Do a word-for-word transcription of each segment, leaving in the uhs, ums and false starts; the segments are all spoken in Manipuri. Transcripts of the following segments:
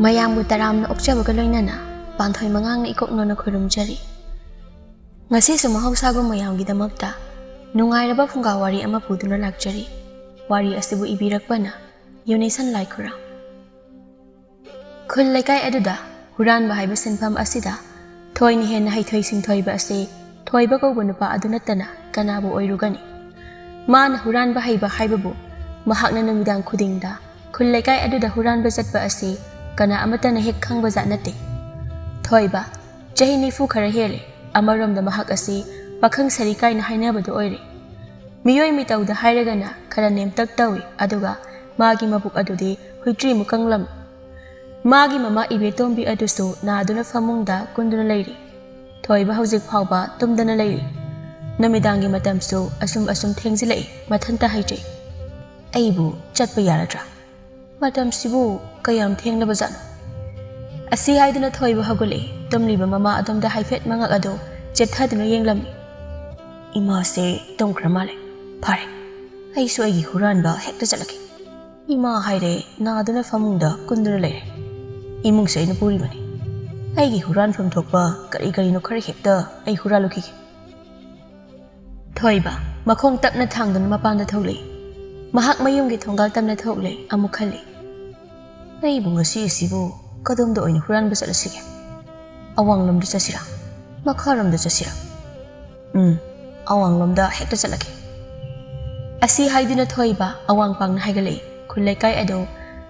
ꯃꯌꯥꯝꯕꯨ ꯇꯔꯥꯝꯅ ꯑꯣꯛꯆꯕꯒ ꯂꯣꯏꯅꯅ ꯄꯥꯟꯊꯣꯏ ꯃꯉꯥꯡꯅ ꯏꯀꯣꯛ ꯅꯣꯟꯅ ꯈꯨꯔꯨꯝꯖꯔꯤ꯫ ꯉꯁꯤꯁꯨ ꯃꯍꯧꯁꯥꯒꯨꯝ ꯃꯌꯥꯝꯒꯤꯗꯃꯛꯇ ꯅꯨꯡꯉꯥꯏꯔꯕ ꯐꯨꯡꯒꯥ ꯋꯥꯔꯤ ꯑꯃ ꯄꯨꯗꯨꯅ ꯂꯥꯛꯆꯔꯤ꯫ ꯋꯥꯔꯤ ꯑꯁꯤꯕꯨ ꯏꯕꯤꯔꯛꯄꯅ ꯌꯨꯅꯤꯁꯟ ꯂꯥꯏꯈꯨꯔꯥꯝ꯫ ꯈꯨꯜ ꯂꯩꯀꯥꯏ ꯑꯗꯨꯗ ꯍꯨꯔꯥꯟꯕ ꯍꯥꯏꯕ ꯁꯤꯟꯐꯝ ꯑꯁꯤꯗ ꯊꯣꯏꯅ ꯍꯦꯟꯅ ꯍꯩꯊꯣꯏ ꯁꯤꯡꯊꯣꯏꯕ ꯑꯁꯤ ꯊꯣꯏꯕ ꯀꯧꯕ ꯅꯨꯄꯥ ꯑꯗꯨ ꯅꯠꯇꯅ ꯀꯅꯥꯕꯨ ꯑꯣꯏꯔꯨꯒꯅꯤ? ꯃꯥꯅ ꯍꯨꯔꯥꯟꯕ ꯍꯩꯕ ꯍꯥꯏꯕꯕꯨ ꯃꯍꯥꯛꯅ ꯅꯨꯃꯤꯗꯥꯡ ꯈꯨꯗꯤꯡꯗ ꯈꯨꯜ ꯂꯩꯀꯥꯏ ꯑꯗꯨꯗ ꯍꯨꯔꯥꯟꯕ ꯆꯠꯄ ꯑꯁꯤ ꯀꯅꯥ ꯑꯃꯠꯇꯅ ꯍꯦꯛ ꯈꯪꯕ ꯖꯥꯠ ꯅꯠꯇꯦ꯫ ꯊꯣꯏꯕ, ꯆꯍꯤ ꯅꯤꯐꯨ ꯈꯔ ꯍꯦꯜꯂꯦ꯫ ꯑꯃꯔꯣꯝꯗ ꯃꯍꯥꯛ ꯑꯁꯤ ꯄꯥꯈꯪ ꯁꯥꯔꯤ ꯀꯥꯏꯅ ꯍꯥꯏꯅꯕꯗꯨ ꯑꯣꯏꯔꯦ꯫ ꯃꯤꯑꯣꯏ ꯃꯤꯇꯧꯗ ꯍꯥꯏꯔꯒꯅ ꯈꯔ ꯅꯦꯝꯇꯛ ꯇꯧꯏ, ꯑꯗꯨꯒ ꯃꯥꯒꯤ ꯃꯕꯨꯛ ꯑꯗꯨꯗꯤ ꯍꯨꯏꯇ꯭ꯔꯤꯃꯨꯛ ꯀꯪꯂꯝꯃꯤ꯫ ꯃꯥꯒꯤ ꯃꯃꯥ ꯏꯕꯦꯇꯣꯝꯕꯤ ꯑꯗꯨꯁꯨ ꯅꯥꯗꯨꯅ ꯐꯃꯨꯡꯗ ꯀꯨꯟꯗꯨꯅ ꯂꯩꯔꯤ꯫ ꯊꯣꯏꯕ ꯍꯧꯖꯤꯛ ꯐꯥꯎꯕ ꯇꯨꯝꯗꯅ ꯂꯩꯔꯤ꯫ ꯅꯨꯃꯤꯗꯥꯡꯒꯤ ꯃꯇꯝꯁꯨ ꯑꯁꯨꯝ ꯑꯁꯨꯝ ꯊꯦꯡꯖꯤꯜꯂꯛꯏ, ꯃꯊꯟꯇ ꯍꯥꯏꯖꯩ꯫ ꯑꯩꯕꯨ ꯆꯠꯄ ꯌꯥꯔꯗ꯭ꯔꯥ? ꯃꯇꯝꯁꯤꯕꯨ ꯀꯌꯥꯝ ꯊꯦꯡꯂꯕ ꯖꯥꯠꯅꯣ? ꯑꯁꯤ ꯍꯥꯏꯗꯨꯅ ꯊꯣꯏꯕ ꯍꯧꯒꯠꯂꯛꯏ꯫ ꯇꯨꯝꯂꯤꯕ ꯃꯃꯥ ꯑꯗꯣꯝꯗ ꯍꯥꯏꯐꯦꯠ ꯃꯉꯛ ꯑꯗꯨ ꯆꯦꯞꯊꯗꯨꯅ ꯌꯦꯡꯂꯝꯃꯤ꯫ ꯏꯃꯥꯁꯦ ꯇꯨꯝꯈ꯭ꯔ ꯃꯥꯜꯂꯦ꯫ ꯐꯔꯦ, ꯑꯩꯁꯨ ꯑꯩꯒꯤ ꯍꯨꯔꯥꯟꯕ ꯍꯦꯛꯇ ꯆꯠꯂꯒꯦ꯫ ꯏꯃꯥ ꯍꯥꯏꯔꯦ, ꯅꯥꯗꯨꯅ ꯐꯃꯨꯡꯗ ꯀꯨꯟꯗꯨꯅ ꯂꯩꯔꯦ꯫ ꯏꯃꯨꯡꯁꯦ ꯑꯩꯅ ꯄꯨꯔꯤꯕꯅꯤ꯫ ꯑꯩꯒꯤ ꯍꯨꯔꯥꯟꯐꯝ ꯊꯣꯛꯄ ꯀꯔꯤ ꯀꯔꯤꯅꯣ ꯈꯔ ꯍꯦꯛꯇ ꯑꯩ ꯍꯨꯔꯥꯜꯂꯨꯈꯤꯒꯦ꯫ ꯊꯣꯏꯕ ꯃꯈꯣꯡ ꯇꯞꯅ ꯊꯥꯡꯗꯨꯅ ꯃꯄꯥꯟꯗ ꯊꯣꯛꯂꯛꯏ꯫ ꯃꯍꯥꯛ ꯃꯌꯨꯝꯒꯤ ꯊꯣꯡꯒꯥꯜ ꯇꯝꯅ ꯊꯣꯛꯂꯦ꯫ ꯑꯃꯨꯛ ꯈꯜꯂꯤ, ꯑꯩꯕꯨ ꯉꯁꯤ ꯑꯁꯤꯕꯨ ꯀꯗꯣꯝꯗ ꯑꯣꯏꯅ ꯍꯨꯔꯥꯟꯕ ꯆꯠꯂꯁꯤꯒꯦ? ꯑꯋꯥꯡꯂꯣꯝꯗ ꯆꯠꯁꯤꯔꯥ? ꯃꯈꯥꯔꯣꯝꯗ ꯆꯠꯁꯤꯔꯥ? ꯎꯝ, ꯑꯋꯥꯡꯂꯣꯝꯗ ꯍꯦꯛꯇ ꯆꯠꯂꯒꯦ꯫ ꯑꯁꯤ ꯍꯥꯏꯗꯨꯅ ꯊꯣꯏꯕ ꯑꯋꯥꯡ ꯄꯥꯡꯅ ꯍꯥꯏꯒꯠꯂꯛꯏ꯫ ꯈꯨꯜ ꯂꯩꯀꯥꯏ ꯑꯗꯨ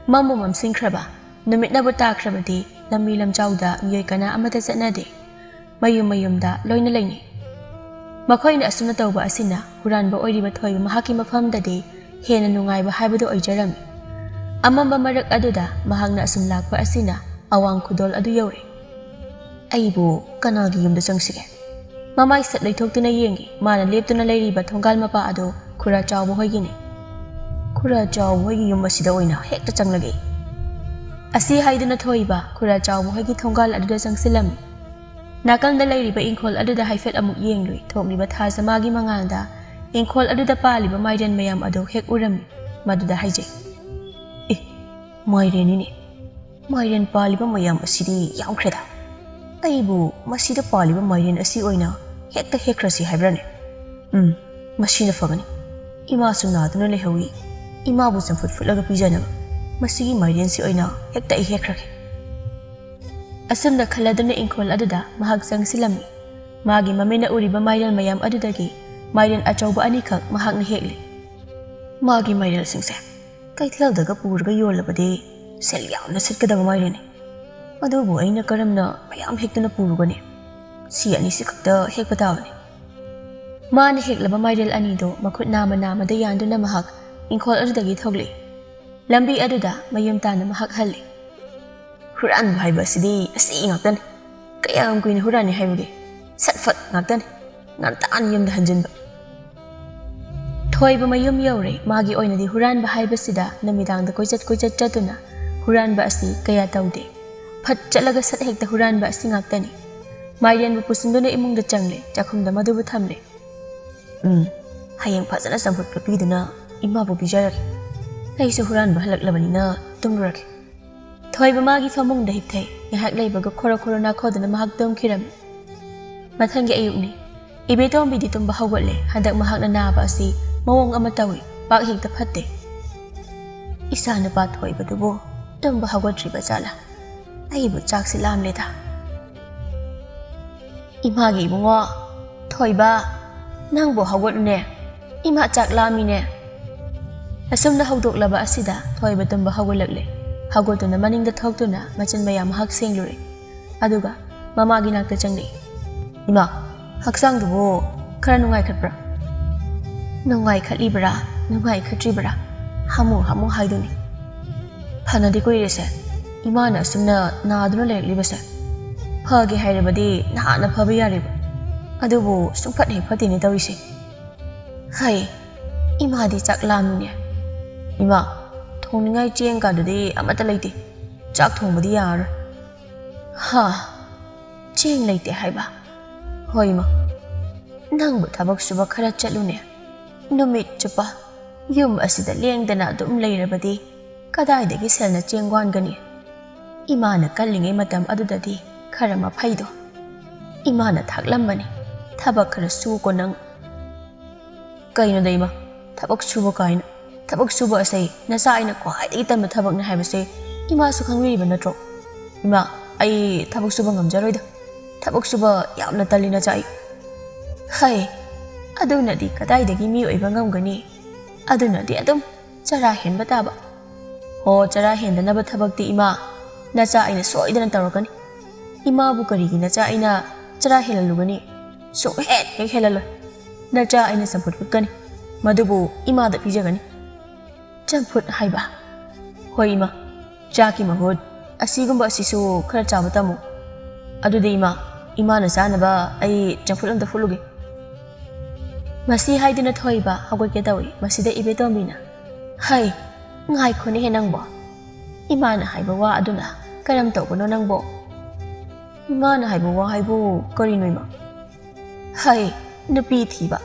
ꯃꯝꯕꯨ ꯃꯝꯁꯤꯟꯈ꯭ꯔꯕ꯫ ꯅꯨꯃꯤꯠꯅꯕꯨ ꯇꯥꯈ꯭ꯔꯕꯗꯤ ꯂꯝꯕꯤ ꯂꯝꯖꯥꯎꯗ ꯃꯤꯑꯣꯏ ꯀꯅꯥ ꯑꯃꯠꯇ ꯆꯠꯅꯗꯦ꯫ ꯃꯌꯨꯝ ꯃꯌꯨꯝꯗ ꯂꯣꯏꯅ ꯂꯩꯅꯩ꯫ ꯃꯈꯣꯏꯅ ꯑꯁꯨꯝꯅ ꯇꯧꯕ ꯑꯁꯤꯅ ꯍꯨꯔꯥꯟꯕ ꯑꯣꯏꯔꯤꯕ ꯊꯣꯏꯕ ꯃꯍꯥꯛꯀꯤ ꯃꯐꯝꯗꯗꯤ ꯍꯦꯟꯅ ꯅꯨꯡꯉꯥꯏꯕ ꯍꯥꯏꯕꯗꯨ ꯑꯣꯏꯖꯔꯝꯃꯤ꯫ ꯑꯃꯝꯕ ꯃꯔꯛ ꯑꯗꯨꯗ ꯃꯍꯥꯛꯅ ꯑꯁꯨꯝ ꯂꯥꯛꯄ ꯑꯁꯤꯅ ꯑꯋꯥꯡ ꯈꯨꯗꯣꯜ ꯑꯗꯨ ꯌꯧꯔꯦ꯫ ꯑꯩꯕꯨ ꯀꯅꯥꯒꯤ ꯌꯨꯝꯗ ꯆꯪꯁꯤꯒꯦ? ꯃꯃꯥꯏ ꯁꯠ ꯂꯩꯊꯣꯛꯇꯨꯅ ꯌꯦꯡꯏ꯫ ꯃꯥꯅ ꯂꯦꯞꯇꯨꯅ ꯂꯩꯔꯤꯕ ꯊꯣꯡꯒꯥꯜ ꯃꯄꯥ ꯑꯗꯨ ꯈꯨꯔꯥ ꯆꯥꯎꯕ ꯍꯣꯏꯒꯤꯅꯤ꯫ ꯈꯨꯔꯥ ꯆꯥꯎꯕ ꯍꯣꯏꯒꯤ ꯌꯨꯝ ꯑꯁꯤꯗ ꯑꯣꯏꯅ ꯍꯦꯛꯇ ꯆꯪꯂꯒꯦ꯫ ꯑꯁꯤ ꯍꯥꯏꯗꯨꯅ ꯊꯣꯏꯕ ꯈꯨꯔꯥ ꯆꯥꯎꯕ ꯍꯣꯏꯒꯤ ꯊꯣꯡꯒꯥꯜ ꯑꯗꯨꯗ ꯆꯪꯁꯤꯜꯂꯝꯃꯤ꯫ ꯅꯥꯀꯜꯗ ꯂꯩꯔꯤꯕ ꯏꯪꯈꯣꯜ ꯑꯗꯨꯗ ꯍꯥꯏꯐꯦꯠ ꯑꯃꯨꯛ ꯌꯦꯡꯂꯨꯏ꯫ ꯊꯣꯛꯂꯤꯕ ꯊꯥꯖꯃꯥꯒꯤ ꯃꯉꯥꯜꯗ ꯏꯪꯈꯣꯜ ꯑꯗꯨꯗ ꯄꯥꯜꯂꯤꯕ ꯃꯥꯏꯔꯦꯟ ꯃꯌꯥꯝ ꯑꯗꯨ ꯍꯦꯛ ꯎꯔꯝꯃꯤ꯫ ꯃꯗꯨꯗ ꯍꯥꯏꯖꯩ, "ꯑꯦ, ꯃꯥꯏꯔꯦꯟꯅꯤꯅꯦ꯫ ꯃꯥꯏꯔꯦꯟ ꯄꯥꯜꯂꯤꯕ ꯃꯌꯥꯝ ꯑꯁꯤꯗꯤ ꯌꯥꯝꯈ꯭ꯔꯦꯗ꯫ ꯑꯩꯕꯨ ꯃꯁꯤꯗ ꯄꯥꯜꯂꯤꯕ ꯃꯥꯏꯔꯦꯟ ꯑꯁꯤ ꯑꯣꯏꯅ ꯍꯦꯛꯇ ꯍꯦꯛꯈ꯭ꯔꯁꯤ ꯍꯥꯏꯕ꯭ꯔꯥꯅꯦ? ꯎꯝ, ꯃꯁꯤꯅ ꯐꯒꯅꯤ꯫ ꯏꯃꯥꯁꯨ ꯅꯥꯗꯨꯅ ꯂꯩꯍꯧꯏ꯫ ꯏꯃꯥꯕꯨ ꯆꯝꯐꯨꯠ ꯐꯨꯠꯂꯒ ꯄꯤꯖꯅꯕ ꯃꯁꯤꯒꯤ ꯃꯥꯏꯔꯦꯟꯁꯤ ꯑꯣꯏꯅ ꯍꯦꯛꯇ ꯑꯩ ꯍꯦꯛꯈ꯭ꯔꯒꯦ꯫ ꯑꯁꯨꯝꯅ ꯈꯜꯂꯗꯨꯅ ꯏꯪꯈꯣꯜ ꯑꯗꯨꯗ ꯃꯍꯥꯛ ꯆꯪꯁꯤꯜꯂꯝꯃꯤ꯫ ꯃꯥꯒꯤ ꯃꯃꯤꯠꯅ ꯎꯔꯤꯕ ꯃꯥꯏꯔꯦꯟ ꯃꯌꯥꯝ ꯑꯗꯨꯗꯒꯤ ꯃꯥꯏꯔꯦꯟ ꯑꯆꯧꯕ ꯑꯅꯤꯈꯛ ꯃꯍꯥꯛꯅ ꯍꯦꯛꯂꯤ꯫ ꯃꯥꯒꯤ ꯃꯥꯏꯔꯦꯟꯁꯤꯡꯁꯦ ꯀꯩꯊꯦꯜꯗꯒ ꯄꯨꯔꯒ ꯌꯣꯜꯂꯕꯗꯤ ꯁꯦꯜ ꯌꯥꯝꯅ ꯁꯤꯠꯀꯗꯕ ꯃꯥꯏꯔꯦꯟꯅꯤ꯫ ꯑꯗꯨꯕꯨ ꯑꯩꯅ ꯀꯔꯝꯅ ꯃꯌꯥꯝ ꯍꯦꯛꯇꯨꯅ ꯄꯨꯔꯨꯒꯅꯤ? ꯁꯤ ꯑꯅꯤꯁꯤ ꯈꯛꯇ ꯍꯦꯛꯄ ꯇꯥꯕꯅꯤ꯫ ꯃꯥꯅ ꯍꯦꯛꯂꯕ ꯃꯥꯏꯔꯦꯜ ꯑꯅꯤꯗꯨ ꯃꯈꯨꯠ ꯅꯥꯝꯃ ꯅꯥꯝꯃꯗ ꯌꯥꯟꯗꯨꯅ ꯃꯍꯥꯛ ꯏꯪꯈꯣꯜ ꯑꯗꯨꯗꯒꯤ ꯊꯣꯛꯂꯛꯏ꯫ ꯂꯝꯕꯤ ꯑꯗꯨꯗ ꯃꯌꯨꯝ ꯇꯥꯅ ꯃꯍꯥꯛ ꯍꯜꯂꯤ꯫ ꯍꯨꯔꯥꯟꯕ ꯍꯥꯏꯕ ꯑꯁꯤꯗꯤ ꯑꯁꯤ ꯉꯥꯛꯇꯅꯤ꯫ ꯀꯌꯥꯝ ꯀꯨꯏꯅ ꯍꯨꯔꯥꯟꯅꯤ ꯍꯥꯏꯕꯒꯦ? ꯁꯠ ꯐꯠ ꯉꯥꯛꯇꯅꯤ꯫ ꯉꯟꯇꯥꯅ ꯌꯨꯝꯗ ꯍꯟꯖꯤꯟꯕ꯫ ꯊꯣꯏꯕ ꯃꯌꯨꯝ ꯌꯧꯔꯦ꯫ ꯃꯥꯒꯤ ꯑꯣꯏꯅꯗꯤ ꯍꯨꯔꯥꯟꯕ ꯍꯥꯏꯕꯁꯤꯗ ꯅꯨꯃꯤꯗꯥꯡꯗ ꯀꯣꯏꯆꯠ ꯀꯣꯏꯆꯠ ꯆꯠꯇꯨꯅ ꯍꯨꯔꯥꯟꯕ ꯑꯁꯤ ꯀꯌꯥ ꯇꯧꯗꯦ꯫ ꯐꯠ ꯆꯠꯂꯒ ꯁꯠ ꯍꯦꯛꯇ ꯍꯨꯔꯥꯟꯕ ꯑꯁꯤ ꯉꯥꯛꯇꯅꯤ꯫ ꯃꯥꯏꯔꯦꯟꯕꯨ ꯄꯨꯁꯤꯟꯗꯨꯅ ꯏꯃꯨꯡꯗ ꯆꯪꯂꯦ, ꯆꯥꯛꯈꯨꯝꯗ ꯃꯗꯨꯕꯨ ꯊꯝꯂꯦ꯫ ꯎꯝ, ꯍꯌꯦꯡ ꯐꯖꯅ ꯆꯝꯐꯨꯠ ꯐꯨꯠꯄꯤꯗꯨꯅ ꯏꯃꯥꯕꯨ ꯄꯤꯖꯔꯒꯦ꯫ ꯑꯩꯁꯨ ꯍꯨꯔꯥꯟꯕ ꯍꯜꯂꯛꯂꯕꯅꯤꯅ ꯇꯨꯝꯂꯨꯔꯒꯦ꯫ ꯊꯣꯏꯕ ꯃꯥꯒꯤ ꯐꯃꯨꯡꯗ ꯍꯤꯞꯊꯩ꯫ ꯉꯥꯏꯍꯥꯛ ꯂꯩꯕꯒ ꯈꯣꯔꯣ ꯈꯣꯔꯣ ꯅꯥꯈꯣꯗꯨꯅ ꯃꯍꯥꯛ ꯇꯨꯝꯈꯤꯔꯝꯃꯤ꯫ ꯃꯊꯪꯒꯤ ꯑꯌꯨꯛꯅꯤ꯫ ꯏꯕꯦꯇꯣꯝꯕꯤꯗꯤ ꯇꯨꯝꯕ ꯍꯧꯒꯠꯂꯦ꯫ ꯍꯟꯗꯛ ꯃꯍꯥꯛꯅ ꯅꯥꯕ ꯑꯁꯤ ꯃꯑꯣꯡ ꯑꯃ ꯇꯧꯏ, ꯄꯥꯛ ꯍꯦꯛꯇ ꯐꯠꯇꯦ꯫ ꯏꯆꯥ ꯅꯨꯄꯥ ꯊꯣꯏꯕꯗꯨꯕꯨ ꯇꯨꯝꯕ ꯍꯧꯒꯠꯇ꯭ꯔꯤꯕ ꯖꯥꯠꯂꯥ? ꯑꯩꯕꯨ ꯆꯥꯛꯁꯤ ꯂꯥꯝꯂꯦꯗ꯫ ꯏꯃꯥꯒꯤ ꯏꯕꯨꯡꯉꯣ, ꯊꯣꯏꯕ, ꯅꯪꯕꯨ ꯍꯧꯒꯠꯂꯨꯅꯦ꯫ ꯏꯃꯥ ꯆꯥꯛ ꯂꯥꯝꯃꯤꯅꯦ꯫ ꯑꯁꯨꯝꯅ ꯍꯧꯗꯣꯛꯂꯕ ꯑꯁꯤꯗ ꯊꯣꯏꯕ ꯇꯨꯝꯕ ꯍꯧꯒꯠꯂꯛꯂꯦ꯫ ꯍꯧꯒꯠꯇꯨꯅ ꯃꯅꯤꯡꯗ ꯊꯣꯛꯇꯨꯅ ꯃꯆꯤꯟ ꯃꯌꯥ ꯃꯍꯥꯛ ꯁꯦꯡꯂꯨꯔꯦ꯫ ꯑꯗꯨꯒ ꯃꯃꯥꯒꯤ ꯅꯥꯛꯇ ꯆꯪꯂꯛꯏ꯫ ꯏꯃꯥ, ꯍꯛꯆꯥꯡꯗꯨꯕꯨ ꯈꯔ ꯅꯨꯡꯉꯥꯏꯈꯠꯄ꯭ꯔꯥ? ꯅꯨꯡꯉꯥꯏꯈꯠꯂꯤꯕ꯭ꯔꯥ, ꯅꯨꯡꯉꯥꯏꯈꯠꯇ꯭ꯔꯤꯕ꯭ꯔꯥ? ꯍꯥꯃꯨ ꯍꯥꯃꯨ ꯍꯥꯏꯗꯨꯅꯤ꯫ ꯐꯅꯗꯤ ꯀꯨꯏꯔꯦꯁꯦ꯫ ꯏꯃꯥꯅ ꯑꯁꯨꯝꯅ ꯅꯥꯗꯨꯅ ꯂꯩꯔꯛꯂꯤꯕꯁꯦ꯫ ꯐꯒꯦ ꯍꯥꯏꯔꯕꯗꯤ ꯅꯍꯥꯟꯅ ꯐꯕ ꯌꯥꯔꯦꯕ꯫ ꯑꯗꯨꯕꯨ ꯁꯨꯡꯐꯠ ꯍꯦꯛ ꯐꯠꯇꯦꯅꯦ ꯇꯧꯔꯤꯁꯦ꯫ ꯍꯩ, ꯏꯃꯥꯗꯤ ꯆꯥꯛ ꯂꯥꯝꯃꯤꯅꯦ꯫ ꯏꯃꯥ, ꯊꯣꯡꯅꯤꯡꯉꯥꯏ ꯆꯦꯡ ꯀꯥꯗꯨꯗꯤ ꯑꯃꯠꯇ ꯂꯩꯇꯦ꯫ ꯆꯥꯛ ꯊꯣꯡꯕꯗꯤ ꯌꯥꯔꯔꯣꯏ꯫ ꯍꯥ, ꯆꯦꯡ ꯂꯩꯇꯦ ꯍꯥꯏꯕ? ꯍꯣꯏ ꯏꯃꯥ, ꯅꯪꯕꯨ ꯊꯕꯛ ꯁꯨꯕ ꯈꯔ ꯆꯠꯂꯨꯅꯦ꯫ ꯅꯨꯃꯤꯠ ꯆꯨꯞꯄ ꯌꯨꯝ ꯑꯁꯤꯗ ꯂꯦꯡꯗꯅ ꯑꯗꯨꯝ ꯂꯩꯔꯕꯗꯤ ꯀꯗꯥꯏꯗꯒꯤ ꯁꯦꯜꯅ ꯆꯦꯡ ꯋꯥꯟꯒꯅꯤ? ꯏꯃꯥꯅ ꯀꯜꯂꯤꯉꯩ ꯃꯇꯝ ꯑꯗꯨꯗꯗꯤ ꯈꯔ ꯃꯐꯩꯗꯣ꯫ ꯏꯃꯥꯅ ꯊꯥꯛꯂꯝꯕꯅꯤ, "ꯊꯕꯛ ꯈꯔ ꯁꯨꯀꯣ ꯅꯪ"꯫ "ꯀꯩꯅꯣꯗ ꯏꯃꯥ, ꯊꯕꯛ ꯁꯨꯕ ꯀꯥꯏꯅ? ꯊꯕꯛ ꯁꯨꯕ ꯑꯁꯦ ꯅꯆꯥ ꯑꯩꯅ ꯈ꯭ꯋꯥꯏꯗꯒꯤ ꯇꯟꯕ ꯊꯕꯛꯅꯤ ꯍꯥꯏꯕꯁꯦ ꯏꯃꯥꯁꯨ ꯈꯪꯕꯤꯔꯤꯕ ꯅꯠꯇ꯭ꯔꯣ? ꯏꯃꯥ, ꯑꯩ ꯊꯕꯛ ꯁꯨꯕ ꯉꯝꯖꯔꯣꯏꯗ꯫ ꯊꯕꯛ ꯁꯨꯕ ꯌꯥꯝꯅ ꯇꯜꯂꯤ ꯅꯆꯥ ꯑꯩ"꯫ "ꯍꯩ, ꯑꯗꯨꯅꯗꯤ ꯀꯗꯥꯏꯗꯒꯤ ꯃꯤ ꯑꯣꯏꯕ ꯉꯝꯒꯅꯤ? ꯑꯗꯨꯅꯗꯤ ꯑꯗꯨꯝ ꯆꯔꯥ ꯍꯦꯟꯕ ꯇꯥꯕ"꯫ "ꯍꯣ, ꯆꯔꯥ ꯍꯦꯟꯗꯅꯕ ꯊꯕꯛꯇꯤ ꯏꯃꯥ, ꯅꯆꯥ ꯑꯩꯅ ꯁꯣꯏꯗꯅ ꯇꯧꯔꯛꯀꯅꯤ"꯫ "ꯏꯃꯥꯕꯨ ꯀꯔꯤꯒꯤ ꯅꯆꯥ ꯑꯩꯅ ꯆꯔꯥ ꯍꯦꯜꯍꯜꯂꯨꯒꯅꯤ? ꯁꯨꯡꯍꯦꯟ ꯍꯦꯛ ꯍꯦꯜꯍꯜꯂꯣꯏ꯫ ꯅꯆꯥ ꯑꯩꯅ ꯆꯝꯐꯨꯠ ꯐꯨꯠꯀꯅꯤ, ꯃꯗꯨꯕꯨ ꯏꯃꯥꯗ ꯄꯤꯖꯒꯅꯤ"꯫ "ꯆꯝꯐꯨꯠ ꯍꯥꯏꯕ?" "ꯍꯣꯏ ꯏꯃꯥ, ꯆꯥꯛꯀꯤ ꯃꯍꯨꯠ ꯑꯁꯤꯒꯨꯝꯕ ꯑꯁꯤꯁꯨ ꯈꯔ ꯆꯥꯕ ꯇꯝꯃꯨ"꯫ "ꯑꯗꯨꯗꯤ ꯏꯃꯥ, ꯏꯃꯥꯅ ꯆꯥꯅꯕ ꯑꯩ ꯆꯝꯐꯨꯠ ꯑꯝꯇ ꯐꯨꯠꯂꯨꯒꯦ"꯫ ꯃꯁꯤ ꯍꯥꯏꯗꯨꯅ ꯊꯣꯏꯕ ꯍꯧꯒꯠꯀꯦ ꯇꯧꯏ꯫ ꯃꯁꯤꯗ ꯏꯕꯦꯇꯣꯝꯕꯤꯅ, "ꯍꯩ, ꯉꯥꯏꯈꯣꯅꯦꯍꯦ ꯅꯪꯕꯣ꯫ ꯏꯃꯥꯅ ꯍꯥꯏꯕ ꯋꯥ ꯑꯗꯨꯅ ꯀꯔꯝ ꯇꯧꯕꯅꯣ ꯅꯪꯕꯣ?" "ꯏꯃꯥꯅ ꯍꯥꯏꯕ ꯋꯥ ꯍꯥꯏꯕꯨ ꯀꯔꯤꯅꯣ ꯏꯃꯥ?" "ꯍꯩ, ꯅꯨꯄꯤ ꯊꯤꯕ,